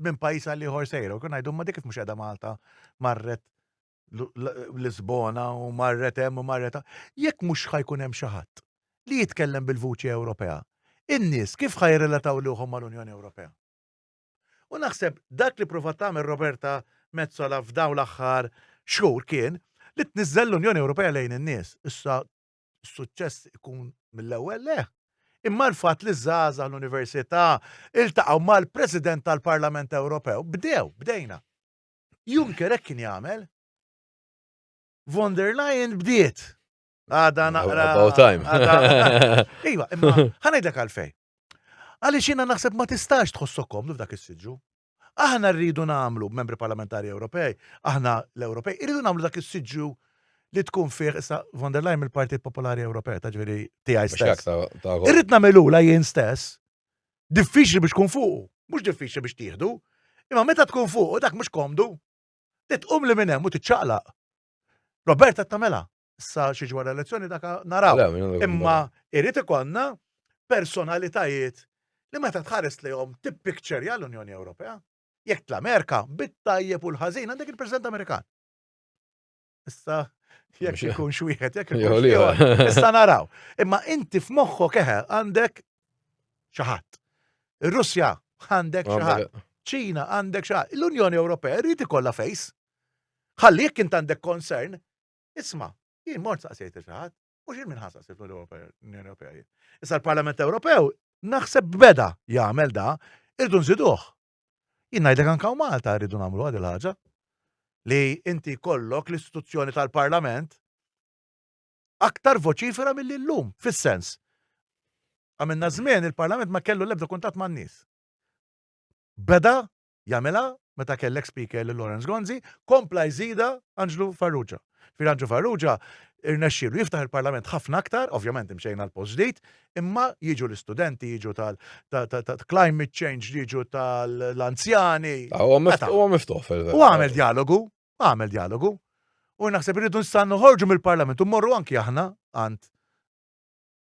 minn pajjiż għal ieħor sejra. U kien ngħidu ma dik kif mhux qiegħda Malta marret Lisbona u marret hemm u marret Jekk mhux ħa jkun hemm xi ħadd li jitkellem bil-vuċi Ewropea, in-nies kif ħa jirrelataw ruħhom mal-Unjoni Ewropea? U naħseb dak li provat tagħmel Roberta Metsola f'dawn l-aħħar xhur kien li tniżżel l-Unjoni Ewropea lejn in-nies. Issa s-suċċess ikun mill-ewwel le. Imma l-fatt li żgħażagħ l-università iltaqgħu mal-President tal-Parlament Ewropew, bdew, bdejna. Juncker hekk kien jagħmel. Von der Leyen bdiet. Għada naqra. About time. Iva, imma ħa ngħidlek għalfejn. Għaliex jiena naħseb ma tistax tħossok komdu f'dak is-siġġu. Aħna rridu nagħmlu, membri parlamentari Ewropej, aħna l-Ewropej, irridu nagħmlu dak is-siġġu li tkun fih issa von der Leyen mill-Partit Popolari Ewropej, ta' ġifieri tiegħi stess. Irrid nagħmilula jien stess. Diffiċli biex tkun fuqu, mhux diffiċli biex tieħdu. Imma meta tkun fuqu dak mhux komdu. Titqum li minn hemm u tiċċaqlaq. Roberta tagħmilha. Issa xi ġwara elezzjoni dak naraw. Imma irid ikollna personalitajiet li meta tħares lejhom tippikċerja l-Unjoni Ewropea. Jekk l-Amerika bit-tajjeb u l-ħażin għandek il-President Amerikan. Issa jekk ikun xwieħed, jekk ikun ieħor. Issa naraw. Imma inti f'moħħok eħe għandek xi ħadd. Ir-Russja għandek xi ħadd. Ċina għandek xi ħadd. L-Unjoni Ewropea rrid ikollha face. Ħalli jekk int għandek concern, isma' jien mort saqsejt xi ħadd, mhux jien min ħasaqsejt l-Unjoni Ewropea jien. Issa l-Parlament Ewropew naħseb beda jagħmel da, irdu nżiduh. Jien ngħidlek anke hawn Malta rridu nagħmlu għad il-ħaġa li inti kollok l-istituzzjoni tal-Parlament aktar voċifera milli llum, fis-sens. Għamilna żmien il-Parlament ma kellu l-ebda kuntatt man-nies. Beda jagħmilha meta kellek speaker lil Lawrence Gonzi, kompla jżida Anġlu Farrugia. Fir Anġlu Farrugia irnexxielu jiftaħ il-Parlament ħafna aktar, ovvjament imxejna l-post ġdid, imma jiġu l-istudenti, jiġu tal-climate change, jiġu tal-anzjani. Ah, huwa miftuħ fil-verità. U għamel dialogu, għamel dialogu. U naħseb irridu nista' noħorġu mill-Parlament u mmorru anki aħna għand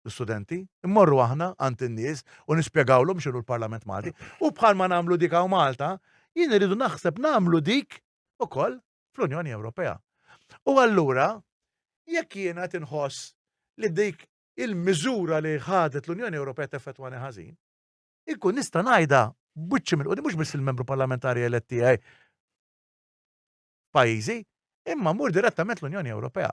l-istudenti, immorru aħna għand in-nies u nispjegawlhom x'inhu l-Parlament Malti. U bħalma nagħmlu dik hawn Malta, jien irridu naħseb nagħmlu dik ukoll fl-Unjoni Ewropea. U allura, jekk jiena tinħoss li dik il-miżura li ħadet l-Unjoni Ewropea teffettwani ħażin, inkun nista' ngħidha b'wiċċi mill-quddiem mhux biss il-membru parlamentari elett tiegħi pajjiżi, imma mur direttament l-Unjoni Ewropea.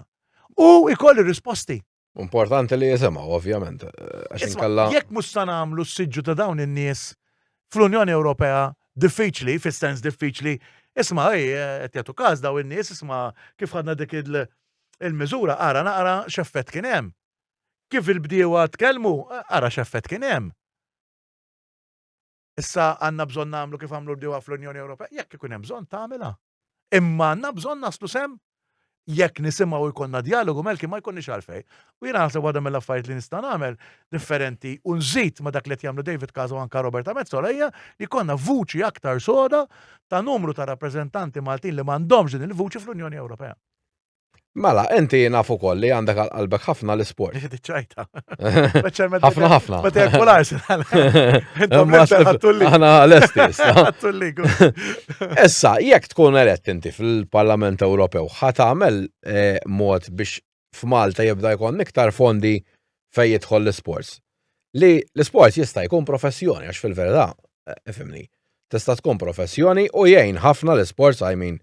U ikolli risposti. Importanti li jisimgħu, ovvjament. Għax inkella. Jekk mhux sa nagħmlu s-siġġu ta' dawn in-nies fl-Unjoni Ewropea diffiċli, fis-sens diffiċli, isma' ej, qed jagħtu każ dawn in-nies, isma' kif ħadna dik il-miżura, ara naqra x'effett kien hemm. Kif il-bdiewa tkellmu, ara x'effett kien hemm. Issa għandna bżonn nagħmlu kif għamlu l-bdiewa fl-Unjoni Ewropea, jekk ikun hemm bżonn tagħmilha. Imma għandna bżonn naslu sem jekk nisimgħu jkollna dialogu melki ma jkollniex għalfej. U jiena naħseb waħda mill-affarijiet li nista' nagħmel differenti u nżid ma dak li qed jagħmlu David Casa u anka Roberta Metsola hija li jkollna vuċi aktar soda ta' numru ta' rappreżentanti Maltin li m'għandhomx din il-vuċi fl-Unjoni Ewropea. Mela, inti naf ukoll li għandek għal qalbek ħafna l-isport. Ċajta. Ħafna ħafna. Meta jekk l-Arsenal. Aħna lesti. Issa, jekk tkun elett inti fil-Parlament Ewropew, ħa tagħmel eh, mod biex f'Malta jibda jkun iktar fondi fejn jidħol l-isports. Li l-isports jista' jkun professjoni għax fil-verità, eh, ifhimni, tista' tkun professjoni u jgħin ħafna l-isports, I mean,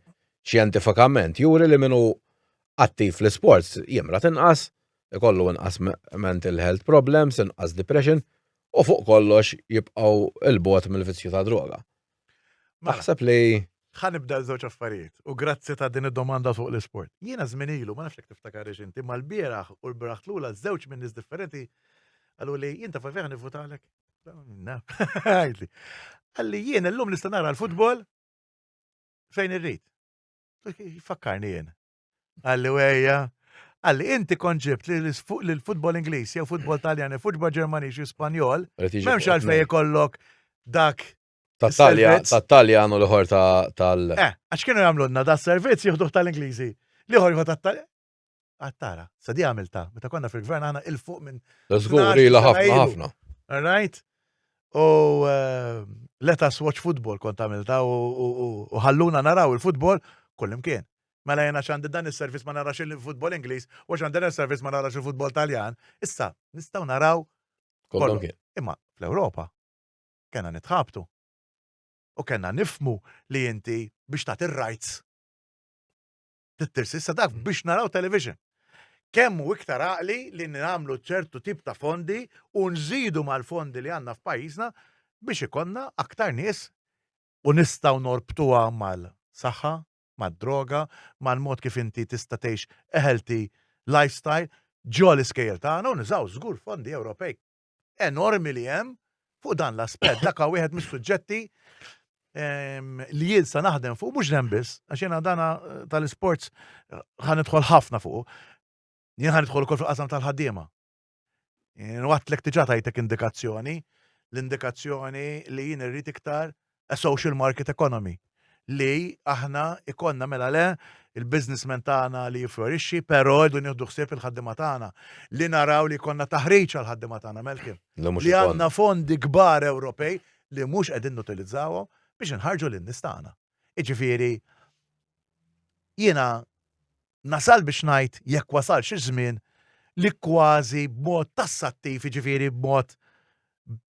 xjentifikament juri li min hu attiv fl-isports jimrad inqas, ikollu inqas mental health problems, inqas depression u fuq kollox jibqgħu 'l bogħod mill-vizzju ta' droga. Mela. Taħseb li Ħa nibda żewġ affarijiet u grazzi ta' din id-domanda fuq l-isport. Jiena żmien ilu, ma nafx jekk tiftakarix inti, ma l-bieraħ u l-bieraħ tlula żewġ minn nies differenti qalu li jien taf fejn nivvutalek. Għidli. Qalli jien illum nista' nara l-futbol fejn irrid. Fakkarni jien. Qalli wejja. Qalli inti kont ġibt li l-futbol Ingliż jew futbol Taljan jew futbol Ġermaniż jew Spanjol, m'hemmx għalfejn ikollok dak Tat-Taljan u l-ieħor tal. Eh, għax kienu jagħmlulna da servizz jieħduh tal-Ingliżi. L-ieħor jieħu tat-Taljan. Għattara, sa di għamilta, meta konna fil-gvern aħna il-fuq minn. Żgur, ila ħafna ħafna. All right? U eh, let us watch football kont għamilta u ħalluna naraw il-futbol kullimkien. Mela jena xandi dan is-servizz ma narax il-futbol Ingliż u xandi dan is-servizz ma narax il-futbol Taljan. Issa, nistgħu naraw kollu. Imma fl-Ewropa kena nitħabtu. U kena nifmu li inti biex tagħti rights tittirsi issa dak biex naraw television. Kemm hu iktar għaqli li nagħmlu ċertu tip ta' fondi u nżidu mal-fondi li għandna f'pajjiżna biex ikollna aktar nies u nistgħu norbtuha mal-saħħa, mad-droga, mal-mod kif inti tista' tgħix a healthy lifestyle ġo l-iskejjel tagħna u nużaw żgur fondi Ewropej enormi li hemm fuq dan l-aspett. Dak huwa wieħed mis-suġġetti ehm, li jien sa naħdem fuq mhux hemm biss, għax jiena dana eh, tal-isports eh, ħa nidħol ħafna fuq. Jien ħa nidħol ukoll fil-qasam tal-ħaddiema. Għedtlek diġà tajtek indikazzjoni, l-indikazzjoni li jien irrid iktar a social market economy li aħna ikollna mela le il-businessman tagħna li jiflorixxi, però rridu nieħdu ħsieb il-ħaddiema tagħna. Li naraw li jkollna taħriġ għall-ħaddiema tagħna Malcolm. Li għandna fondi kbar Ewropej li mhux qegħdin nutilizzawhom biex inħarġu lin-nies tagħna. Jiġifieri jiena nasal biex ngħid jekk wasalx iż-żmien li kważi b'mod tassattiv, jiġifieri b'mod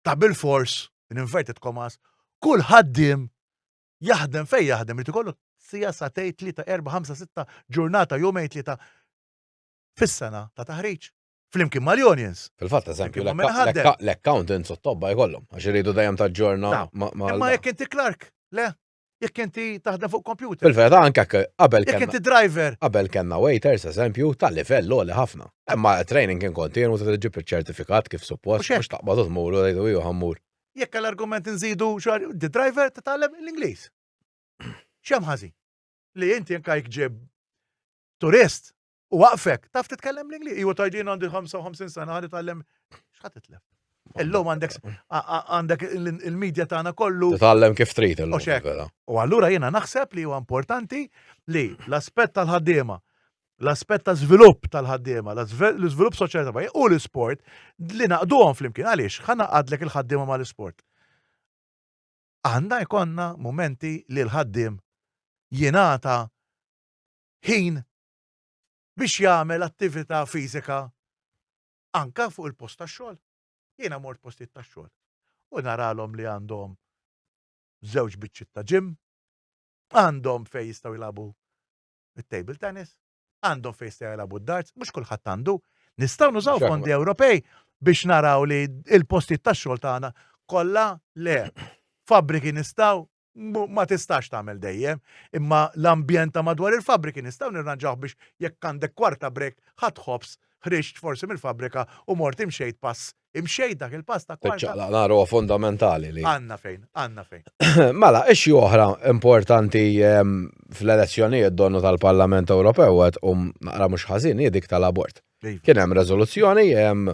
ta' bilfors, in inverted commas, kull ħaddiem jaħdem fejn jaħdem irid ikollu sija, sagħtejn, tlieta, erba', ħamsa, sitta, ġurnata, jumejn, tlieta fis-sena ta' taħriġ. Flimkien mal-unions. Fil-fatt, eżempju, l-accountants u t-tobba jkollhom, għax iridu dejjem taġġorna ma' Imma jekk inti clerk, le, jekk inti taħdem fuq computer. Fil-verità anke qabel Jekk inti driver. Qabel kellna waiters, eżempju, tal-livell għoli ħafna. Imma training kien kontinu ta' ġib iċ-ċertifikat kif suppost, mhux taqbad u tmur u tgħidu iju ħammur. Jekk għall-argument nżidu xar, the driver titgħallem l-Ingliż. X'hemm ħażin? Li inti anke jekk ġib turist u waqfek, taf titkellem l-Ingliż. Iwa tajdin għandi 55 sena għandi tgħallem x'ħa titlef. Illum għandek għandek il-medja tagħna kollu. Titgħallem kif trid illum. U allura jiena naħseb li huwa importanti li l-aspett tal-ħaddiema, l-aspett ta' żvilupp tal-ħaddiema, l-iżvilupp soċjali ta' u l-isport li naqduhom flimkien. Għaliex ħa naqadlek il-ħaddiema mal-isport. Għandna jkollna momenti li l-ħaddiem jingħata ħin biex jagħmel attività fiżika anka fuq il-post tax-xogħol. Jiena mort postijiet tax-xogħol u naralhom li għandhom żewġ biċċiet ta' gym, għandhom fejn jistgħu jilagħbu it-table tennis, għandhom fejn jistgħu jilagħbu d-darts, mhux kulħadd għandu. Nistgħu nużaw fondi Ewropej biex naraw li il-postijiet tax-xogħol tagħna kollha le. Fabbriki nistgħu ma tistax tagħmel dejjem, imma l-ambjent ta' madwar il-fabbriki nistgħu nirranġawh biex jekk għandek kwarta break ħadd ħobż ħriġt forsi mill-fabbrika u mort imxejt pass, imxejt dak il-pass ta' kwarta. Iċ-ċaqlaq nar huwa fundamentali li. Għandna fejn, għandna fejn. Mela, issue oħra importanti ehm, fl-elezzjonijiet donnu tal-Parlament Ewropew qed um naqra mhux ħażin hi dik tal-abort. Iva. Kien hemm reżoluzzjoni ehm,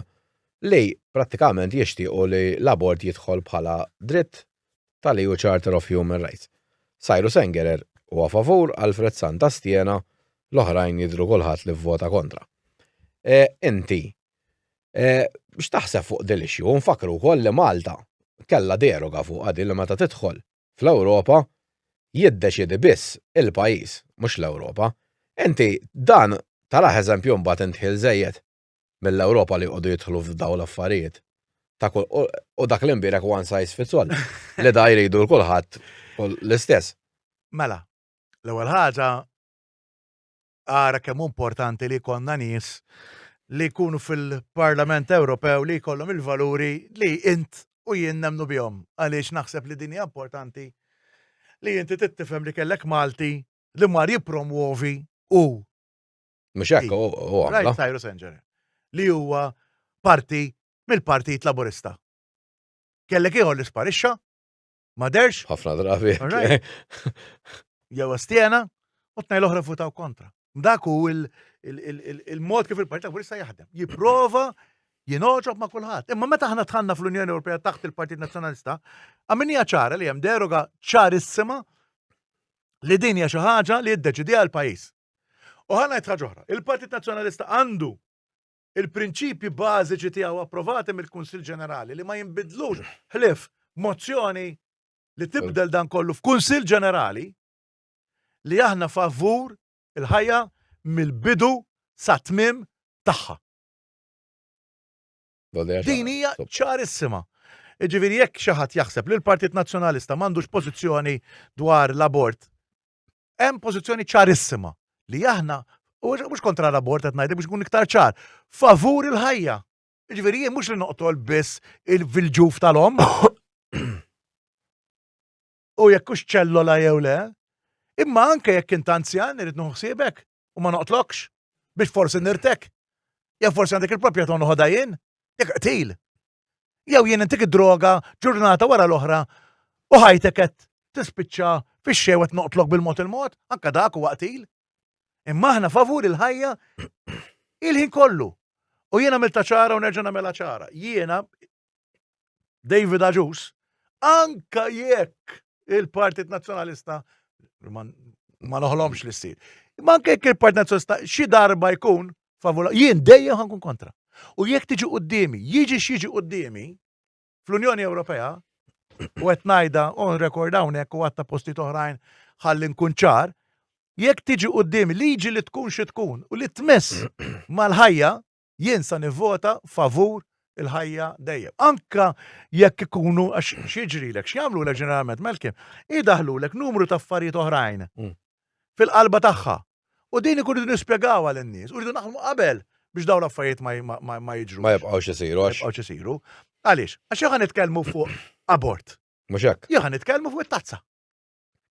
li prattikament jixtiequ li l-abort jidħol bħala dritt tal-EU Charter of Human Rights. Cyrus Engerer huwa favur, Alfred Sant astjena, l-oħrajn jidhru kulħadd li vvota kontra. E, inti, e, x'taħseb fuq din l-issue? U nfakkru wkoll li Malta kellha deroga fuqha din li meta tidħol fl-Ewropa jiddeċiedi biss il-pajjiż, mhux l-Ewropa. Inti dan tarah eżempju mbagħad indħil żejjed? mill-Ewropa li jqogħdu jidħlu f'daw l-affarijiet. Ta' kull u dak li mbierek one size fits all. Li da jridu l kulħadd l-istess. Mela, l-ewwel ħaġa ara kemm importanti li jkollna nies li jkunu fil-Parlament Ewropew li jkollhom il-valuri li int u jien nemmnu bihom. Għaliex naħseb li din hija importanti li inti tittifhem li kellek Malti li mar jippromwovi u Mhux hekk u għamla. Cyrus Engerer. Li huwa parti mill-Partit Laburista. Kellek ieħor li sparixxa, ma derx. Ħafna drabi. Jew astjena, u tnejn l-oħra votaw kontra. Dak hu il-mod kif il-Partit Laburista jaħdem. Jipprova jingħoġob ma' kulħadd. Imma meta aħna dħalna fl-Unjoni Ewropea taħt il-Partit Nazzjonalista, għamilniha ċara li hemm deroga ċarissima li din hija xi ħaġa li jiddeċidiha l-pajjiż. U ħa ngħid ħaġa oħra, il-Partit Nazzjonalista għandu il-prinċipji bażiċi tiegħu approvati mill-Kunsill Ġenerali li ma jinbidlux ħlief mozzjoni li tibdel dan kollu f'Kunsill Ġenerali li aħna favur il-ħajja mill-bidu sa tmiem tagħha. Din hija ċarissima. Ġifieri jekk xi ħadd jaħseb li l-Partit Nazzjonalista m'għandux pożizzjoni dwar l-abort, hemm pożizzjoni ċarissima li aħna u mhux kontra l-abort qed ngħidlek biex nkun iktar ċar, favur il-ħajja. Ġifieri jien mhux li noqtol biss fil-ġuf tal-omm. U jekk hux ċellola jew le, imma anke jekk int anzjan irid nieħu ħsiebek u ma noqtlokx biex forsi nirtek. Jew forsi għandek il-proprjetà noħodha jien, jekk qtil. Jew jien intik id-droga ġurnata wara l-oħra u ħajtek qed tispiċċa fix-xejn qed noqtlok bil-mod il-mod, anke dak huwa qtil. Imma aħna favur il-ħajja il-ħin kollu. U jiena għamilta ċara u nerġa' nagħmilha ċara. Jiena David Agius, anka jekk il-Partit Nazzjonalista ma noħlomx li ssir. Ma anke jekk il-Partit Nazzjonalista xi darba jkun favur, jien dejjem ħankun kontra. U jekk tiġi quddiemi, jiġi x'jiġi quddiemi fl-Unjoni Ewropea, u qed ngħidha on record hawnhekk u għatta postijiet oħrajn ħalli nkun ċar, jekk tiġi quddiemi liġi li tkun xi tkun u li tmiss mal-ħajja, jien sa nivvota favur il-ħajja dejjem. Anka jekk ikunu għax x'jiġrilek, x'jagħmlulek ġeneralment Malcolm, idaħlulek numru ta' affarijiet oħrajn fil-qalba tagħha. U din ikun rridu nispjegawha lin-nies, u rridu naħdmu qabel biex dawn l-affarijiet ma jiġru. Ma jibqgħux isiru. Ma jibqgħux isiru. Għaliex? Għax jew nitkellmu fuq abort. Mhux hekk. Jew nitkellmu fuq it-tazza.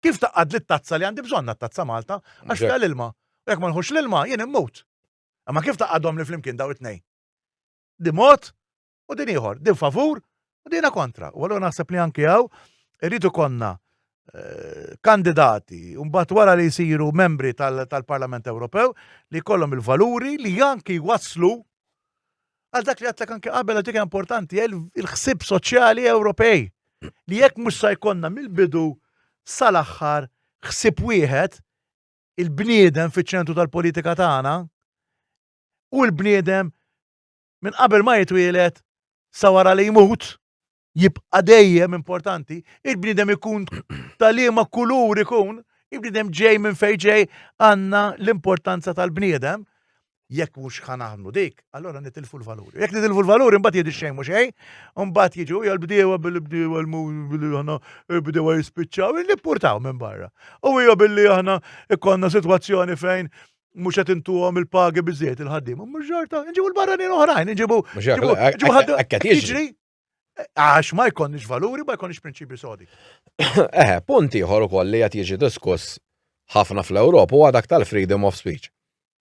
Kif taqqad li t-tazza li għandi bżonna t-tazza Malta għax fiha l-ilma. U jekk ma nħux l-ilma jien immut. Imma kif taqadhom li flimkien daw it-tnejn? Di mod u din ieħor, din favur u dina kontra. U allura naħseb li anki hawn irrid ikollna eh, kandidati u mbagħad wara li jsiru membri tal-Parlament Ewropew li jkollhom il-valuri li anki jwasslu għal dak li għatlek anki qabel għal importanti il-ħsib soċjali Ewropej li jekk mhux sa jkollna mill-bidu sal-aħħar ħsib wieħed il-bniedem fiċ-ċentru tal-politika tagħna u l-bniedem minn qabel ma jitwielet sa wara li jmut jibqa' dejjem importanti, il-bniedem ikun tal-liema kulur ikun, il-bniedem ġej minn fejn ġej għandna l-importanza tal-bniedem. Jekk mhux ħa naħmlu dik, allora nitilfu l-valuri. Jekk nitilfu l-valuri, mbagħad jgħidu xejn mhux xejn, mbagħad jiġu hija l-bdiewa bil-bdiewa billi aħna l-bdiewa jispiċċaw, nippurtaw minn barra. U hija billi aħna ikollna sitwazzjoni fejn mhux qed intuhom il-pagi biżejjed il-ħaddiema, mhux xorta, nġibu l-barranin oħrajn, nġibu ġibu jiġri. Għax ma jkollniex valuri, ma jkollniex prinċipji sodi. Eħe, punt ieħor ukoll li qed jiġi diskuss ħafna fl-Ewropa huwa dak tal-freedom of speech.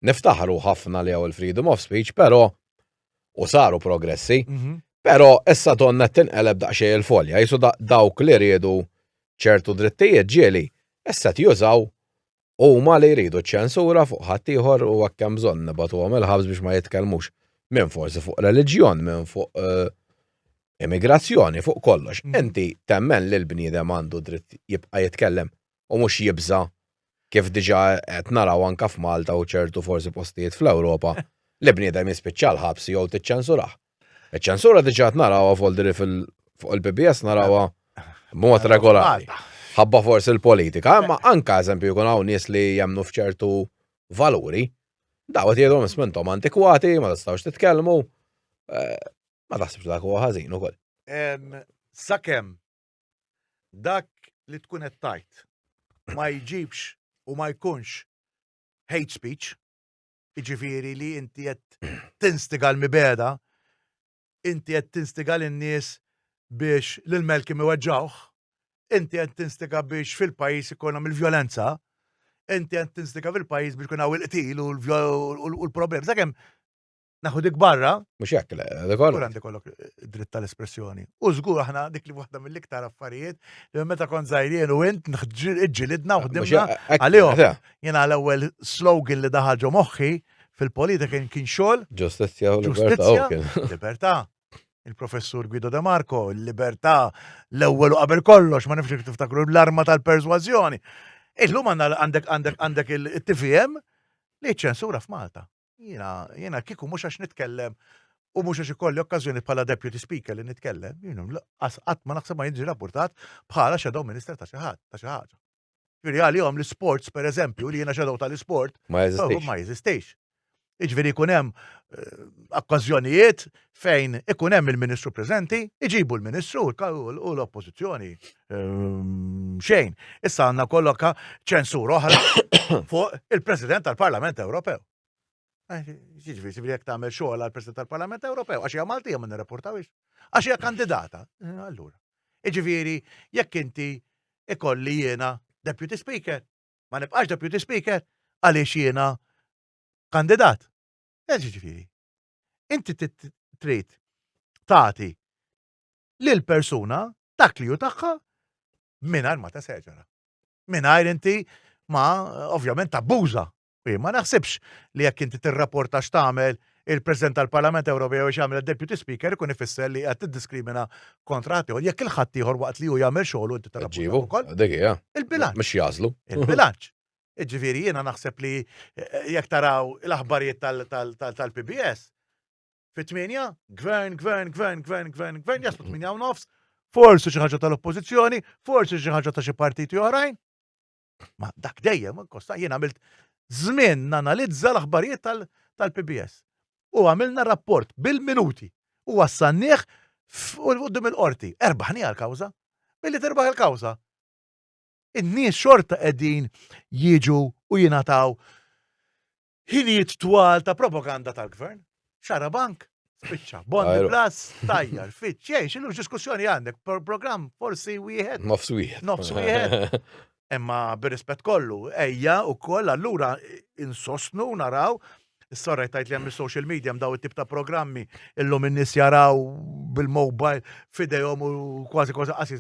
Niftaħru ħafna li hawn il-freedom of speech, però u saru progressi, mhm. però issa donna tinqeleb daqsxejn il-folja, jisu dawk li riedu ċertu drittijiet ġieli, issa jużaw huma li jridu ċensura fuq ħaddieħor u hekk hemm bżonn nibagħtuhom il-ħabs biex ma jitkellmux. Minn forsi fuq reliġjon, minn fuq eh, immigrazzjoni, fuq kollox. Mm. Inti temmen li l-bniedem għandu dritt jibqa' jitkellem u mhux jibża' kif diġà qed naraw anke f'Malta u ċertu forsi postijiet fl-Ewropa li bniedem jispiċċa l-ħabs jew tiċċensurah. Iċ-ċensura diġà qed narawha foldiri fuq il-PBS narawha b'mod regolari. Ħabba forsi l-politika, imma anka eżempju jkun hawn nies li jemmnu f'ċertu valuri, daw qed jgħidulhom isma' antikwati, ma tistgħux titkellmu. Eh, ma taħsibx dak huwa ħażin ukoll. Sakemm dak li tkun qed tajt ma jġibx u ma jkunx hate speech, jiġifieri li inti qed tinstiga l-mibeda, inti qed tinstiga lin-nies biex lil Malcolm iweġġawh, inti qed tinstiga biex fil-pajjiż ikun hemm il-vjolenza, inti qed tinstiga fil-pajjiż biex ikun hawn il-qtil u l-problemi. Sakemm naħu dik barra. Mhux hekk, le, dik Żgur għandi kollok eh, dritt tal-espressjoni. U żgur aħna dik li waħda mill-iktar affarijiet li meta kont żgħirien u int ġilidna u ħdimna għalihom. Jiena l-ewwel slogan li daħal ġo moħħi fil-politika kien kien xogħol. Ġustizzja u libertà. Libertà. Il-professur Guido De Marco, il-libertà l-ewwel u qabel kollox, ma nifx tiftakru l-arma tal-persważjoni. Illum għandek għandek għandek il-TVM li ċensura f'Malta. Jiena, jiena kieku mhux għax nitkellem u mhux għax ikolli okkażjoni bħala deputy speaker li nitkellem, jiena qatt ma naħseb ma jiġi rapportat bħala shadow minister ta' xi ħadd, ta' xi ħaġa. Ġifieri għalihom l-isports pereżempju li jiena shadow tal-isport ma jeżistix. Ma jeżistix. Jiġifieri jkun hemm eh, okkażjonijiet fejn ikun hemm il-Ministru preżenti, iġibu l-Ministru u l-Oppożizzjoni ehm, xejn. Issa għandna kolloka ċensura oħra fuq il-President tal-Parlament Ewropew. Eh, jiġifieri, jiġifieri jekk tagħmel xogħol għall-President tal-Parlament Ewropew, għax hija Maltija ma nirrapportawix. Għax hija kandidata. Eh, allura. Jiġifieri, jekk inti ikolli jiena Deputy Speaker, ma nibqax Deputy Speaker għaliex jiena kandidat. Ġifieri, inti trid tagħti lil persuna dak li hu tagħha mingħajr ma teseġera. Mingħajr inti ma ovvjament tabbuża. U ma naħsibx li jekk inti tirrapporta x'tagħmel il-President tal-Parlament Ewropew jew x'jagħmel id-Deputy Speaker ikun ifisser li qed tiddiskrimina kontra ħaddieħor. Jekk il-ħaddieħor waqt li hu jagħmel xogħlu inti tirrapporta ukoll. Dik hija. Il-bilanċ. Mhux jażlu. Il-bilanċ. Jiġifieri jiena naħseb li jekk taraw l-aħbarijiet tal-PBS, fit-8, gvern, gvern, gvern, gvern, gvern, gvern, jaslu 8 u nofs, forsi xi ħaġa tal-oppożizzjoni, forsi xi ħaġa ta' xi partiti oħrajn. Ma dak dejjem, kosta jien għamilt żmien nanalizza l-aħbarijiet tal-PBS. U għamilna rapport bil-minuti u wassalnieh quddiem il-qorti. Erbaħni għal-kawża. Billi tirbaħ il-kawża. In-nies xorta qegħdin jiġu u jingħataw ħinijiet twal ta' propaganda tal-gvern. Xarabank, spiċċa, Bondi Plus, tajjar, fitx, xejn, x'inhu diskussjoni għandek, programm forsi wieħed. Nofs wieħed. Nofs wieħed. Imma bir-rispett kollu, ejja wkoll allura insostnu naraw Is-sorra tajt li hemm is-social media daw it-tip ta' programmi illum in-nies jaraw bil-mobile f'idejhom u kważi kważi qas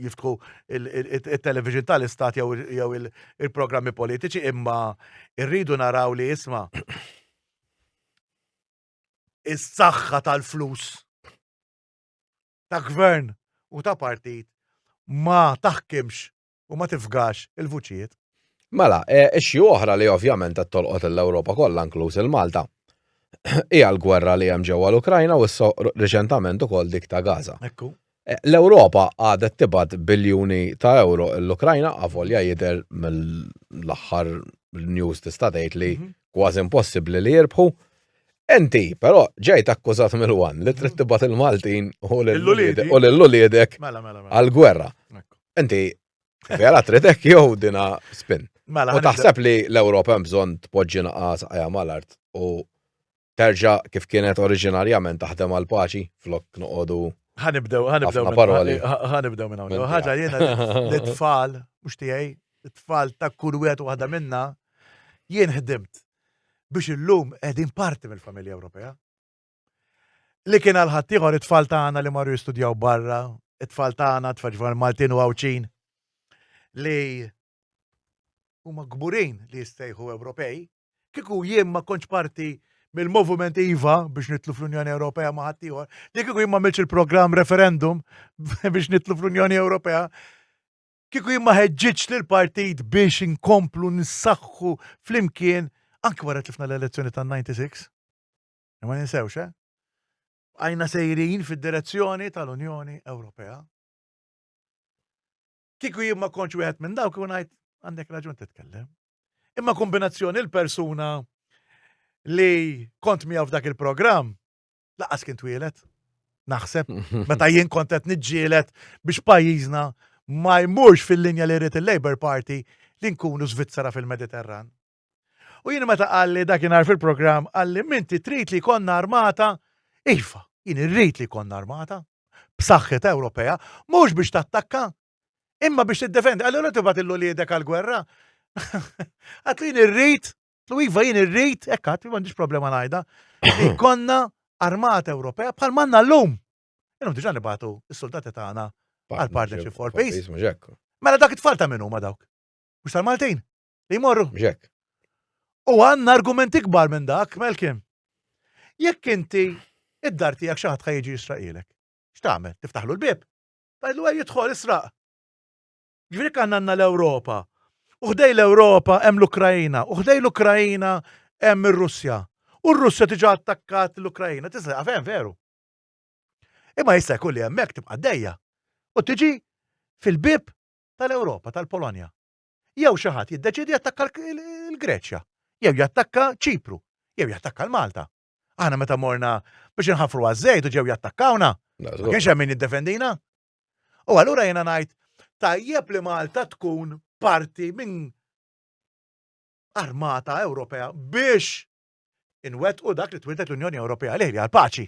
jiftħu il-television tal-istat jew il-programmi politiċi imma rridu naraw li isma' is-saħħa tal-flus ta' gvern u ta' partit ma taħkimx u ma tifgax il-vuċijiet. Mela, e, issue oħra li ovvjament qed tolqot l-Ewropa kollha inkluż il-Malta hija l-gwerra li hemm ġewwa l-Ukrajna u issa riċentament ukoll dik ta' Gaza. Ekku. E, L-Ewropa għadet tibgħat biljuni ta' euro l-Ukrajna avolja jidher mill-aħħar news tista' tgħid li mhm. kważi impossibbli li jirbħu. Inti, però, ġejt akkużat mill-wan li trid tibgħat il-Maltin u lil-uliedek mela, mela, mela. għal-gwerra. Inti, vera trid hekk jew dina spin. Mela, U taħseb li l-Ewropa hemm bżonn tpoġġi naqa saqajha mal-art u terġa' kif kienet oriġinarjament taħdem għal paċi flok noqogħdu Ħanibdew, ħanibdew Ħafna paroli. Ħanibdew minn hawn. Ħaġa jiena l-tfal, mhux tiegħi, it-tfal ta' kull wieħed u waħda minna, jien ħdimt biex illum qegħdin parti mill-familja Ewropea. Li kien għal ħaddieħor it-tfal tagħna li marru jistudjaw barra, it-tfal tagħna, tfal Maltin u Għawdxin, li huma kburin li jistejħu Ewropej, kieku jien ma kontx parti mill-movement IVA biex nitlu fl-Unjoni Ewropea ma' ħaddieħor, li kieku jien ma għamilx il-programm referendum biex nitlu fl-Unjoni Ewropea, kieku jien ma ħeġġitx lill-partit biex inkomplu nissaħħu flimkien anki wara tlifna l-elezzjoni tan-96. Ma ninsewx, eh? Għajna sejrin fid-direzzjoni tal-Unjoni Ewropea. Kieku jien ma kontx wieħed minn dawk kieku ngħid għandek raġun titkellem. Imma kombinazzjoni l-persuna li kont miegħu f'dak il-programm laqas kien twielet. Naħseb, meta jien kont qed niġġielet biex pajjiżna ma jmurx fil-linja li rrid il-Labour Party li nkunu Svizzera fil-Mediterran. U jien meta qalli dakinhar fil-programm qalli minti trid li jkollna armata, iva, jien irrid li jkollna armata b'saħħitha Ewropea, mhux biex tattakka, imma biex tiddefendi. Allura tibgħat il-uliedek għall-gwerra. Għatlu jien irrid Tlu iva jien irrid, hekk għad, m'għandix problema ngħidha, li jkollna armata Ewropea bħal manna llum. Illum diġà nibatu s-soldati tagħna għal Partnership for Peace. Mela dak it-tfal ta' min huma dawk? Mhux tal-Maltin li jmorru. Mhux U għandna argument ikbar minn dak, Melkim. Jekk inti id-dar tiegħek xi ħadd jiġi jisraqilek, x'tagħmel? Tiftaħlu l-bieb. Tgħidlu ejja jidħol israq. Ġifieri kan għandna l-Ewropa. U ħdej l-Ewropa hemm l-Ukrajina, u ħdej l-Ukrajina hemm ir-Russja. U r-Russja diġà attakkat l-Ukrajina, tista' tieqaf hemm veru. Imma jista' jkun li hemmhekk tibqa' għaddejja u tiġi fil-bieb tal-Ewropa, tal-Polonja. Jew xi ħadd jiddeċiedi jattakka l-Greċja, jew jattakka Ċipru, jew jattakka l-Malta. Aħna meta morna biex inħafru għaż-żejt u ġew jattakkawna, ma kienx hemm min jiddefendina. U allura jiena ngħid tajjeb li Malta tkun parti minn armata Ewropea biex inwettqu dak li twildet l-Unjoni Ewropea li għal paċi.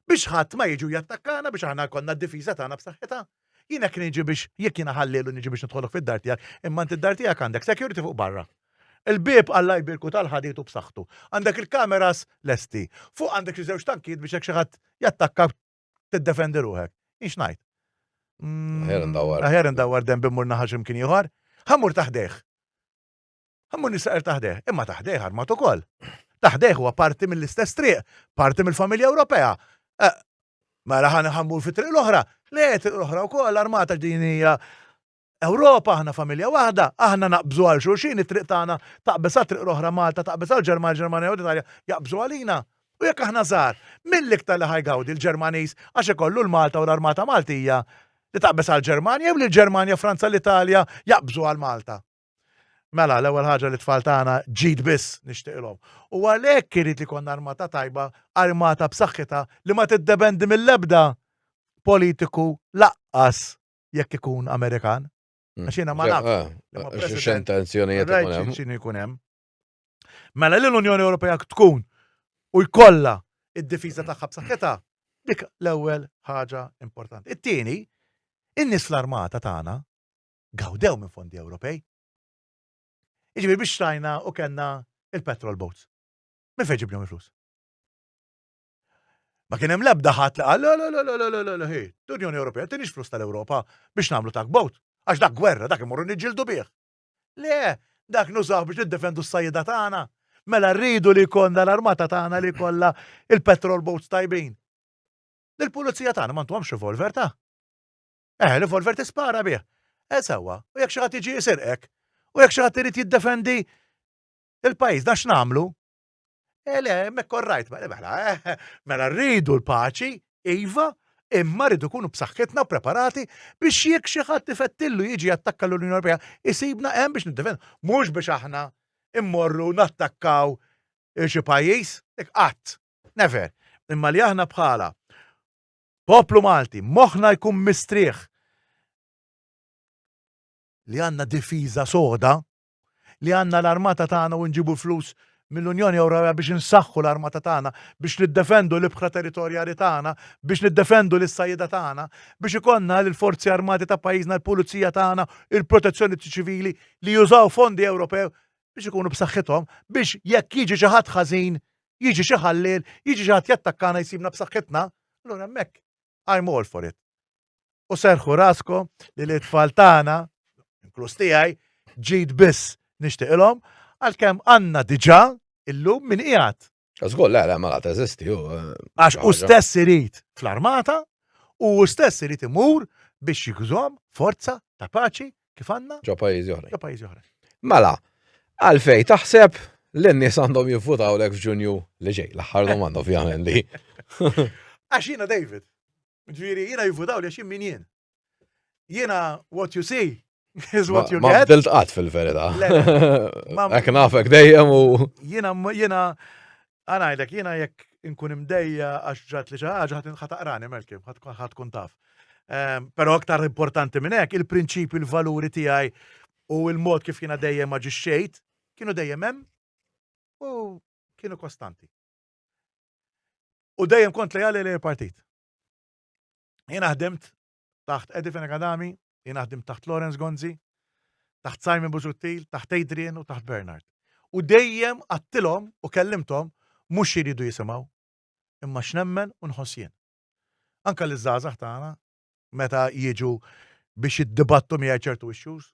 Biex ħadd ma jiġu jattakkana biex aħna konna d-difiża tagħna b'saħħitha. Jien hekk niġi biex jekk jiena ħallielu niġi biex nidħolok fid-dar tiegħek, imma inti d-dar tiegħek għandek security fuq barra. Il-bieb Alla jbierku tal-ħadid u b'saħħtu. Għandek il-kameras lesti. Fuq għandek xi żewġ tankijiet biex jekk xi ħadd jattakka tiddefendi ruħek. Ix ngħid. Aħjar ndawwar. Aħjar ndawwar dembi mmur naħa x'imkien ieħor. Ħa mmur ta' ħdejh. Ħa mmur nistaqer ta' ħdejh, imma ta' ħdejh armat ukoll. Ta' ħdejh huwa parti mill-istess triq, parti mill-familja Ewropea. Eh, mela ħa ħammur fi triq l-oħra. Le, triq l-oħra wkoll armata din hija Ewropa, aħna familja waħda, aħna naqbżu għal xulxin, it-triq tagħna taqbeż għal triq l-oħra Malta, taqbeż għal Ġermanja, Ġermanja u l-Italja jaqbżu għalina. U jekk aħna żgħar, min l-iktar li ħajgawdi l-Ġermaniż għax ikollu l-Malta u l-Armata Maltija li taqbeż għal Ġermanja jew li l-Ġermanja, Franza, l-Italja jaqbżu għal Malta. Mela, l-ewwel ħaġa li tfal tagħna ġid biss nixtieqilhom. U għalhekk irid li konna armata tajba, armata b'saħħitha li ma tiddependi mill-ebda politiku laqqas jekk ikun Amerikan. Mm. Għax jiena ma nafx. Eh, x'intenzjonijiet ikun hemm. X'inhu jkun hemm. Mela li l-Unjoni Ewropea tkun u jkollha id-difiża tagħha b'saħħitha, dik l-ewwel ħaġa importanti. It-tieni, in-nies fl-armata tagħna gawdew minn fondi Ewropej. Iġifieri biex xtrajna u kellna il-petrol boats. Minn fejn ġibnihom il-flus? Ma kien hemm l-ebda ħadd li qal le le le le le le le hi, l-Unjoni Ewropea tinix flus tal-Ewropa biex nagħmlu tugboat. Għax dak gwerra, dak imorru niġġieldu bih. Le, dak nużaw biex niddefendu s-sajjida tagħna. Mela rridu li jkollna l-armata tagħna li jkollha il-petrol boats tajbin. Il-pulizija tagħna ma ntuhomx revolver ta' Eh, revolver tispara bih. Eh, sewwa, u jekk xi ħadd jiġi jisirqek, u jekk xi ħadd irid jiddefendi il-pajjiż, da x'nagħmlu? Eh, le, hemmhekk orrajt, mela, mela, eh, mela rridu l-paċi, iva, imma rridu kunu b'saħħitna preparati biex jekk xi ħadd ifettillu jiġi jattakka l-Unjoni Ewropea, isibna hemm biex niddefendu. Mhux biex aħna immorru nattakkaw xi pajjiż, qatt, never. Imma li aħna bħala Poplu Malti, moħħna jkun mistrieħ li għandna difiża soda, li għandna l-armata tagħna u nġibu flus mill-Unjoni Ewropea biex insaħħu l-armata tagħna, biex niddefendu l-ibħra territorjali tagħna, biex niddefendu lis-sajjida tagħna, biex ikollna l-forzi armati ta' pajjiżna, l-pulizija tagħna, il-protezzjoni ċivili li jużaw fondi Ewropew biex ikunu b'saħħithom, biex jekk jiġi xi ħadd ħażin jiġi xi ħalliel, jiġi xi ħadd jattakkana jsibna b'saħħitna, allura hemmhekk I'm all for it. U serħu raskom li l-tfal tagħna, inkluż tiegħi, ġid biss nixtieqilhom, għalkemm għandna diġà illum min qiegħed. Żgur, le, le, mela teżisti. Eh, Għax u stess irid fl-armata u stess irid imur biex jigżom forza ta' paċi Kif għandna? Ġo pajjiżi oħra. Ġo pajjiżi oħra. Mela, għalfej taħseb li n-nies għandhom jivvutaw lek f'Ġunju li ġej, l-aħħar domanda ovvjament li. Għax jiena David. Ġifieri jiena jivvutaw li għax jien min jien. Jiena what you see is what you get. Ma bdilt qatt fil-verità. Hekk nafek dejjem u. Jiena jiena għanajdlek jiena jekk inkun imdejja għax ġrat li xi ħaġa ħa taqrani Melkim, ħa tkun taf. Ehm, però aktar importanti minn hekk, il-prinċipju, il-valuri tiegħi u l-mod kif jiena dejjem aġixxejt kienu dejjem hemm u kienu kostanti. U dejjem kont lejali lejn il-partit. Jiena ħdimt taħt Eddie Fenech Adami, jiena ħdimt taħt Lawrence Gonzi, taħt Simon Busuttil, taħt Adrian u taħt Bernard. U dejjem għattilhom u kellimthom mhux jridu jisimgħu, imma x'nemmen u nħoss jien. Anka li żgħażagħ tagħna meta jiġu biex jiddibattu miegħi ċertu issues,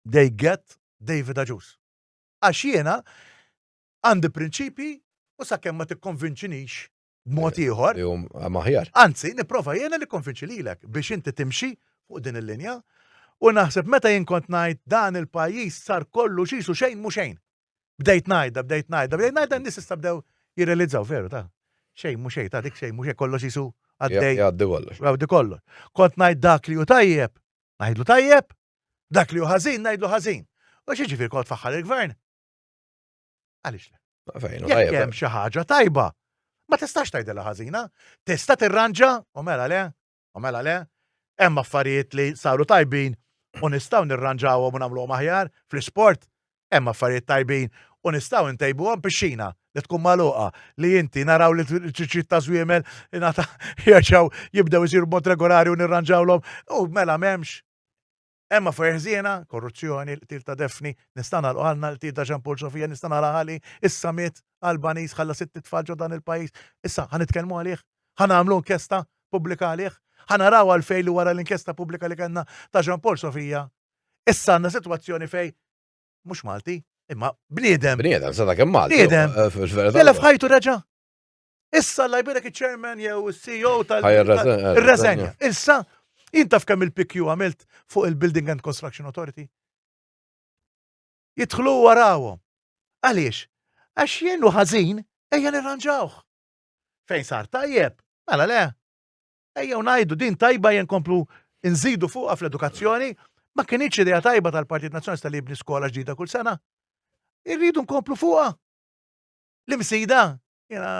they get David Agius. Għax jiena għandi prinċipji u sakemm ma tikkonvinċinix b'mod ieħor. Aħjar. Anzi, nipprova jiena nikkonvinċi lilek biex inti timxi fuq din il-linja. U naħseb meta jien kont ngħid dan il-pajjiż sar kollu xisu xejn mhu xejn. Bdejt ngħidha, bdejt ngħidha, bdejt ngħidha n-nies issa bdew jirrealizzaw veru ta' xejn mhu xejn ta' dik xejn mhu xejn kollox jisu għaddej. Jgħaddi kollox. Jgħaddi kollox. Kont ngħid dak li hu tajjeb, ngħidlu tajjeb, dak li hu ħażin ngħidlu ħażin. U xi ġifier kont faħħar il-gvern? Għaliex le? Jekk hemm xi ħaġa tajba, ma tistax tgħidilha ħażina, tista' tirranġa u mela le, U mela le, hemm affarijiet li saru tajbin u nistgħu nirranġawhom u nagħmluhom aħjar fl-isport, hemm affarijiet tajbin u nistgħu ntejbuhom pixxina li tkun magħluqa li inti naraw li ċiċit ta' żwiemel ingħata jerġgħu jibdew isiru b'mod regolari u nirranġawlhom u mela m'hemmx. Hemm affarijiet ħżiena, korruzzjoni, l-qtil ta' Daphne, nista' nagħlqu għalna l-qtil ta' Jean Paul Sofia, nista' nara ħali, issa miet Albaniż ħalla sitt itfal ġo dan il-pajjiż. Issa ħa nitkellmu għalih? Ħa nagħmlu inkjesta pubblika għalih? Ħa naraw għalfejn li wara l-inkjesta pubblika li kellna ta' Jean Paul Sofia, issa għandna sitwazzjoni fejn mhux Malti, imma bniedem. Bniedem, sa kemm Malti. Bniedem. Eh, Telef ħajtu reġa'. Issa alla jbierek iċ-chairman jew il-CEO tal-reżenja. Issa, jien taf kemm il-PQ għamilt fuq il-Building and Construction Authority? Jidħlu warawhom. Għaliex? Għax jien ħażin ejja nirranġawh. Fejn sar tajjeb? Mela le. Ejja ngħidu din tajba jien komplu nżidu fuqha fl-edukazzjoni, ma kienx idea tajba tal-Partit Nazzjonalista li jibni skola ġdida kull sena. Irridu nkomplu fuqha. L-imsida, jena,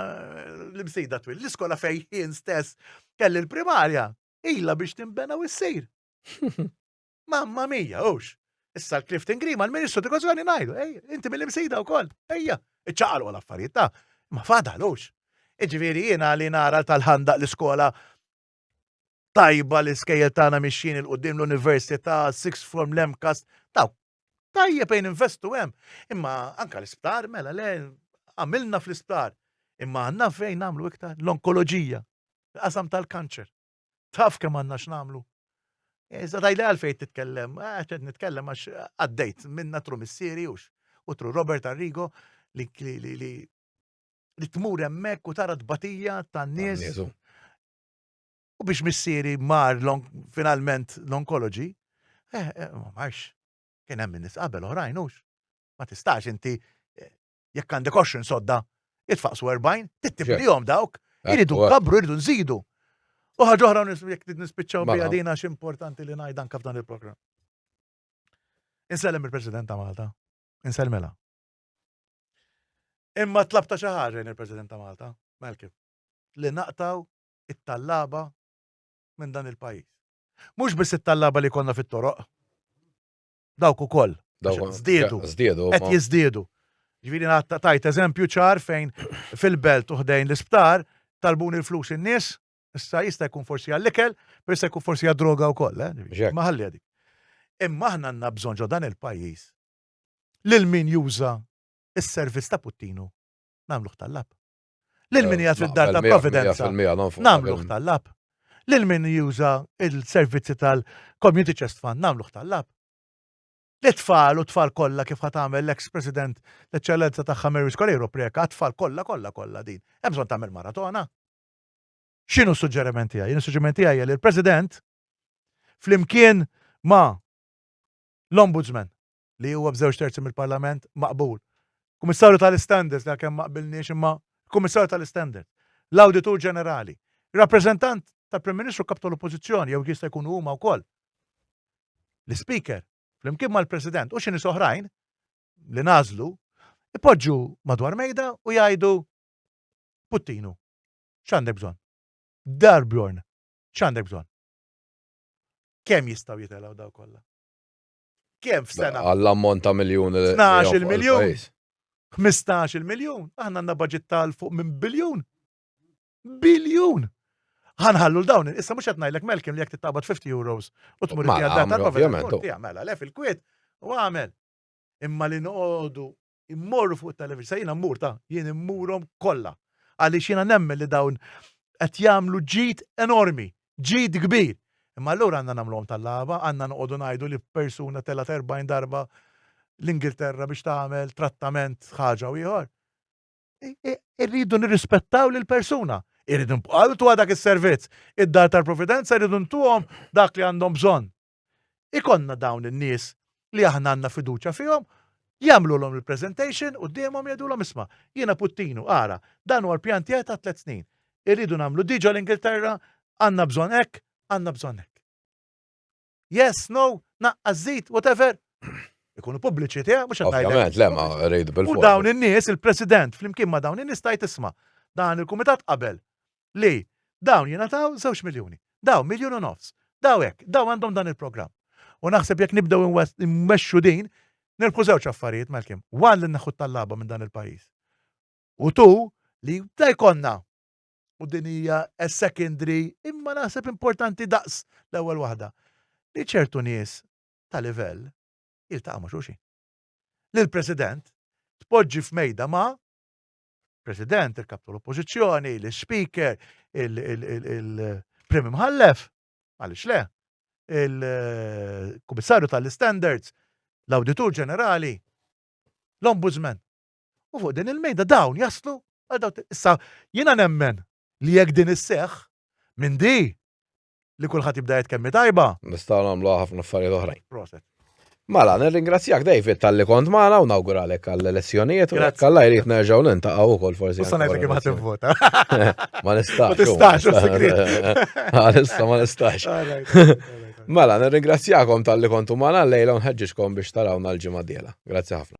l-imsida twil, l-iskola fej jien stess kelli l-primarja, ila biex timbena u ssir. Mamma mia, ux. Issa l-Clifton Grima, l-Ministru Edukazzjoni ngħidu, ej, inti mill-imsida wkoll, ejja, iċċaqalqu l-affarijiet ta' ma fadalux. Iġifieri jiena li nara tal-ħandaq l-iskola tajba l-iskejjel tagħna mixjin 'il quddiem l-università, sixth form, l-MCAST, daw tajjeb ejn investu hemm. Imma anka l-isptar, mela le, għamilna fl-isptar. Imma għandna fejn nagħmlu iktar l-onkoloġija, l-qasam tal-kanċer. Taf kemm għandna x'nagħmlu. Iżda tajli għalfejn titkellem, eh, qed nitkellem għax għaddejt minna tru missieri hux u tru Robert Arrigo li li li li tmur hemmhekk u tara tbatija tan-nies. U biex missieri mar finalment l-onkoloġi, eh, eh, ma marx. Kien hemm nies qabel oħrajn hux. Ma tistax inti eh, jekk għandek 20 sodda, jitfaqsu 40, tittibnihom dawk, iridu kabru, iridu nżidu. U ħaġa oħra jekk nispiċċaw bija mela. dina importanti li ngħid anke f'dan il-programm. Insellem il-President ta' Malta. Insellmela. Imma tlabta xi ħaġa il-President ta' Malta, Malcolm, li naqtaw it-tallaba minn dan il-pajjiż. Mhux biss it-tallaba li konna fit-toroq. Dawk ukoll. Żdiedu. Żdiedu. Qed jiżdiedu. Ġifieri tajt eżempju ċar fejn fil-belt u ħdejn l-isptar talbuni l-flus in-nies, issa jista' jkun forsi għall-ikel, però jista' jkun forsi għad-droga wkoll, eh? Ma ħalli għadik. Imma aħna għandna bżonn ġo dan il-pajjiż lil min juża is-servizz ta' Puttinu nagħmluh tallab. Lil min jgħat fid-dar ta' Providenza nagħmluh tallab. Lil min juża il-servizzi tal-Community Chest Fund nagħmluh tallab. L-tfal u tfal kollha kif ħa tagħmel l-ex President l-Eċċellenza tagħha Mary Scolero Preka, tfal kollha kollha kollha din. Hemm bżonn tagħmel maratona. X'inhu s-suġġeriment tiegħi? Jien is-suġġeriment tiegħi li l-President flimkien ma' l-Ombudsman li huwa b'żewġ terzi mill-Parlament maqbul. Kummissarju tal-Istandards li kemm ma qbilniex imma Kummissarju tal-Istandards, l-Awditur Ġenerali, rappreżentant tal-Prim Ministru kap tal-Oppożizzjoni jew jista' jkunu huma wkoll. L-Speaker, flimkien mal-President u xi nies oħrajn li nażlu, ipoġġu madwar mejda u jgħidu Puttinu, x'għandek bżonn? Darbjorn, x'għandek bżonn? Kemm jistgħu jitelgħu daw kollha? Kemm f'sena? Għall-ammont ta' miljun. 12 miljun. 15 miljun. Aħna għandna budget tal fuq minn biljun. Biljun! Ħanħallu l-dawn, issa mhux qed ngħidlek Malcolm li jekk tittabad 50 euros u tmur mela, tal-provediment. Mela, le fil-kwiet u għamel. Imma li noqogħdu immorru fuq it-television, sa jiena mmur ta' jien immurhom kollha. Għaliex jiena nemmen li dawn qed jagħmlu ġid enormi, ġid kbir. Imma allura għandna nagħmluhom tal-lagħba, għandna noqogħdu ngħidu li persuna telgħet 40 darba l-Ingilterra biex tagħmel trattament ħaġa u ieħor. Irridu nirrispettaw lil persuna. Irridu nbqgħu dak is-servizz. Id-dar tal-Providenza irridu ntuhom dak li għandhom bżonn. Ikonna dawn in-nies li aħna għandna fiduċja fihom. Jagħmlulhom il-presentation quddiemhom jgħidulhom isma' jiena Puttinu, ara, dan huwa l-pjan tiegħi ta' tlett snin. Irridu nagħmlu diġa l-Ingilterra, għandna bżonn hekk, għandna bżonn hekk. Yes, no, naqqas żid, whatever. Ikunu pubbliċi tiegħek, mhux qed ngħidlek. Ovvjament, le ma rridu bil U dawn in-nies, il-President, flimkien ma' dawn in-nies tajt isma' dan il-kumitat qabel li dawn jingħataw żewġ miljuni, dawn miljun u nofs, daw hekk, daw għandhom dan il-programm. U naħseb jekk nibdew nmexxu din, nirbħu żewġ affarijiet Malcolm. One li neħħu t-tallaba minn dan il-pajjiż. U tu li da jkollna u din hija a secondary imma naħseb importanti daqs l-ewwel waħda. Li ċertu nies ta' livell jiltaqgħu ma' xulxin. Li l-President tpoġġi f'mejda ma' President, il-kap tal-Oppożizzjoni, l-Speaker, il-Prim Imħallef, għaliex le, il-Kummissarju tal-Standards, l-Awditur Ġenerali, l-Ombudsman. U fuq din il-mejda dawn jaslu għal dawn. Issa jiena nemmen li jekk din isseħħ minn di li kulħadd jibda jgħid kemm tajba. Nistgħu nagħmlu ħafna affarijiet oħrajn. Proset. Mela, nirringrazzjak David talli kont magħna u nawguralek għall-elezzjonijiet u jekk Alla jrid nerġgħu niltaqgħu ukoll forsi. U sa ngħidlek kemm ħadd ivvota. Ma nistax. Ma tistax, u sigriet. Għalissa ma nistax. Mela, nirringrazzjakom talli kontu magħna llejla u nħeġġiġkom biex tarawna l-ġimgħa d-dieħla. Grazzi ħafna.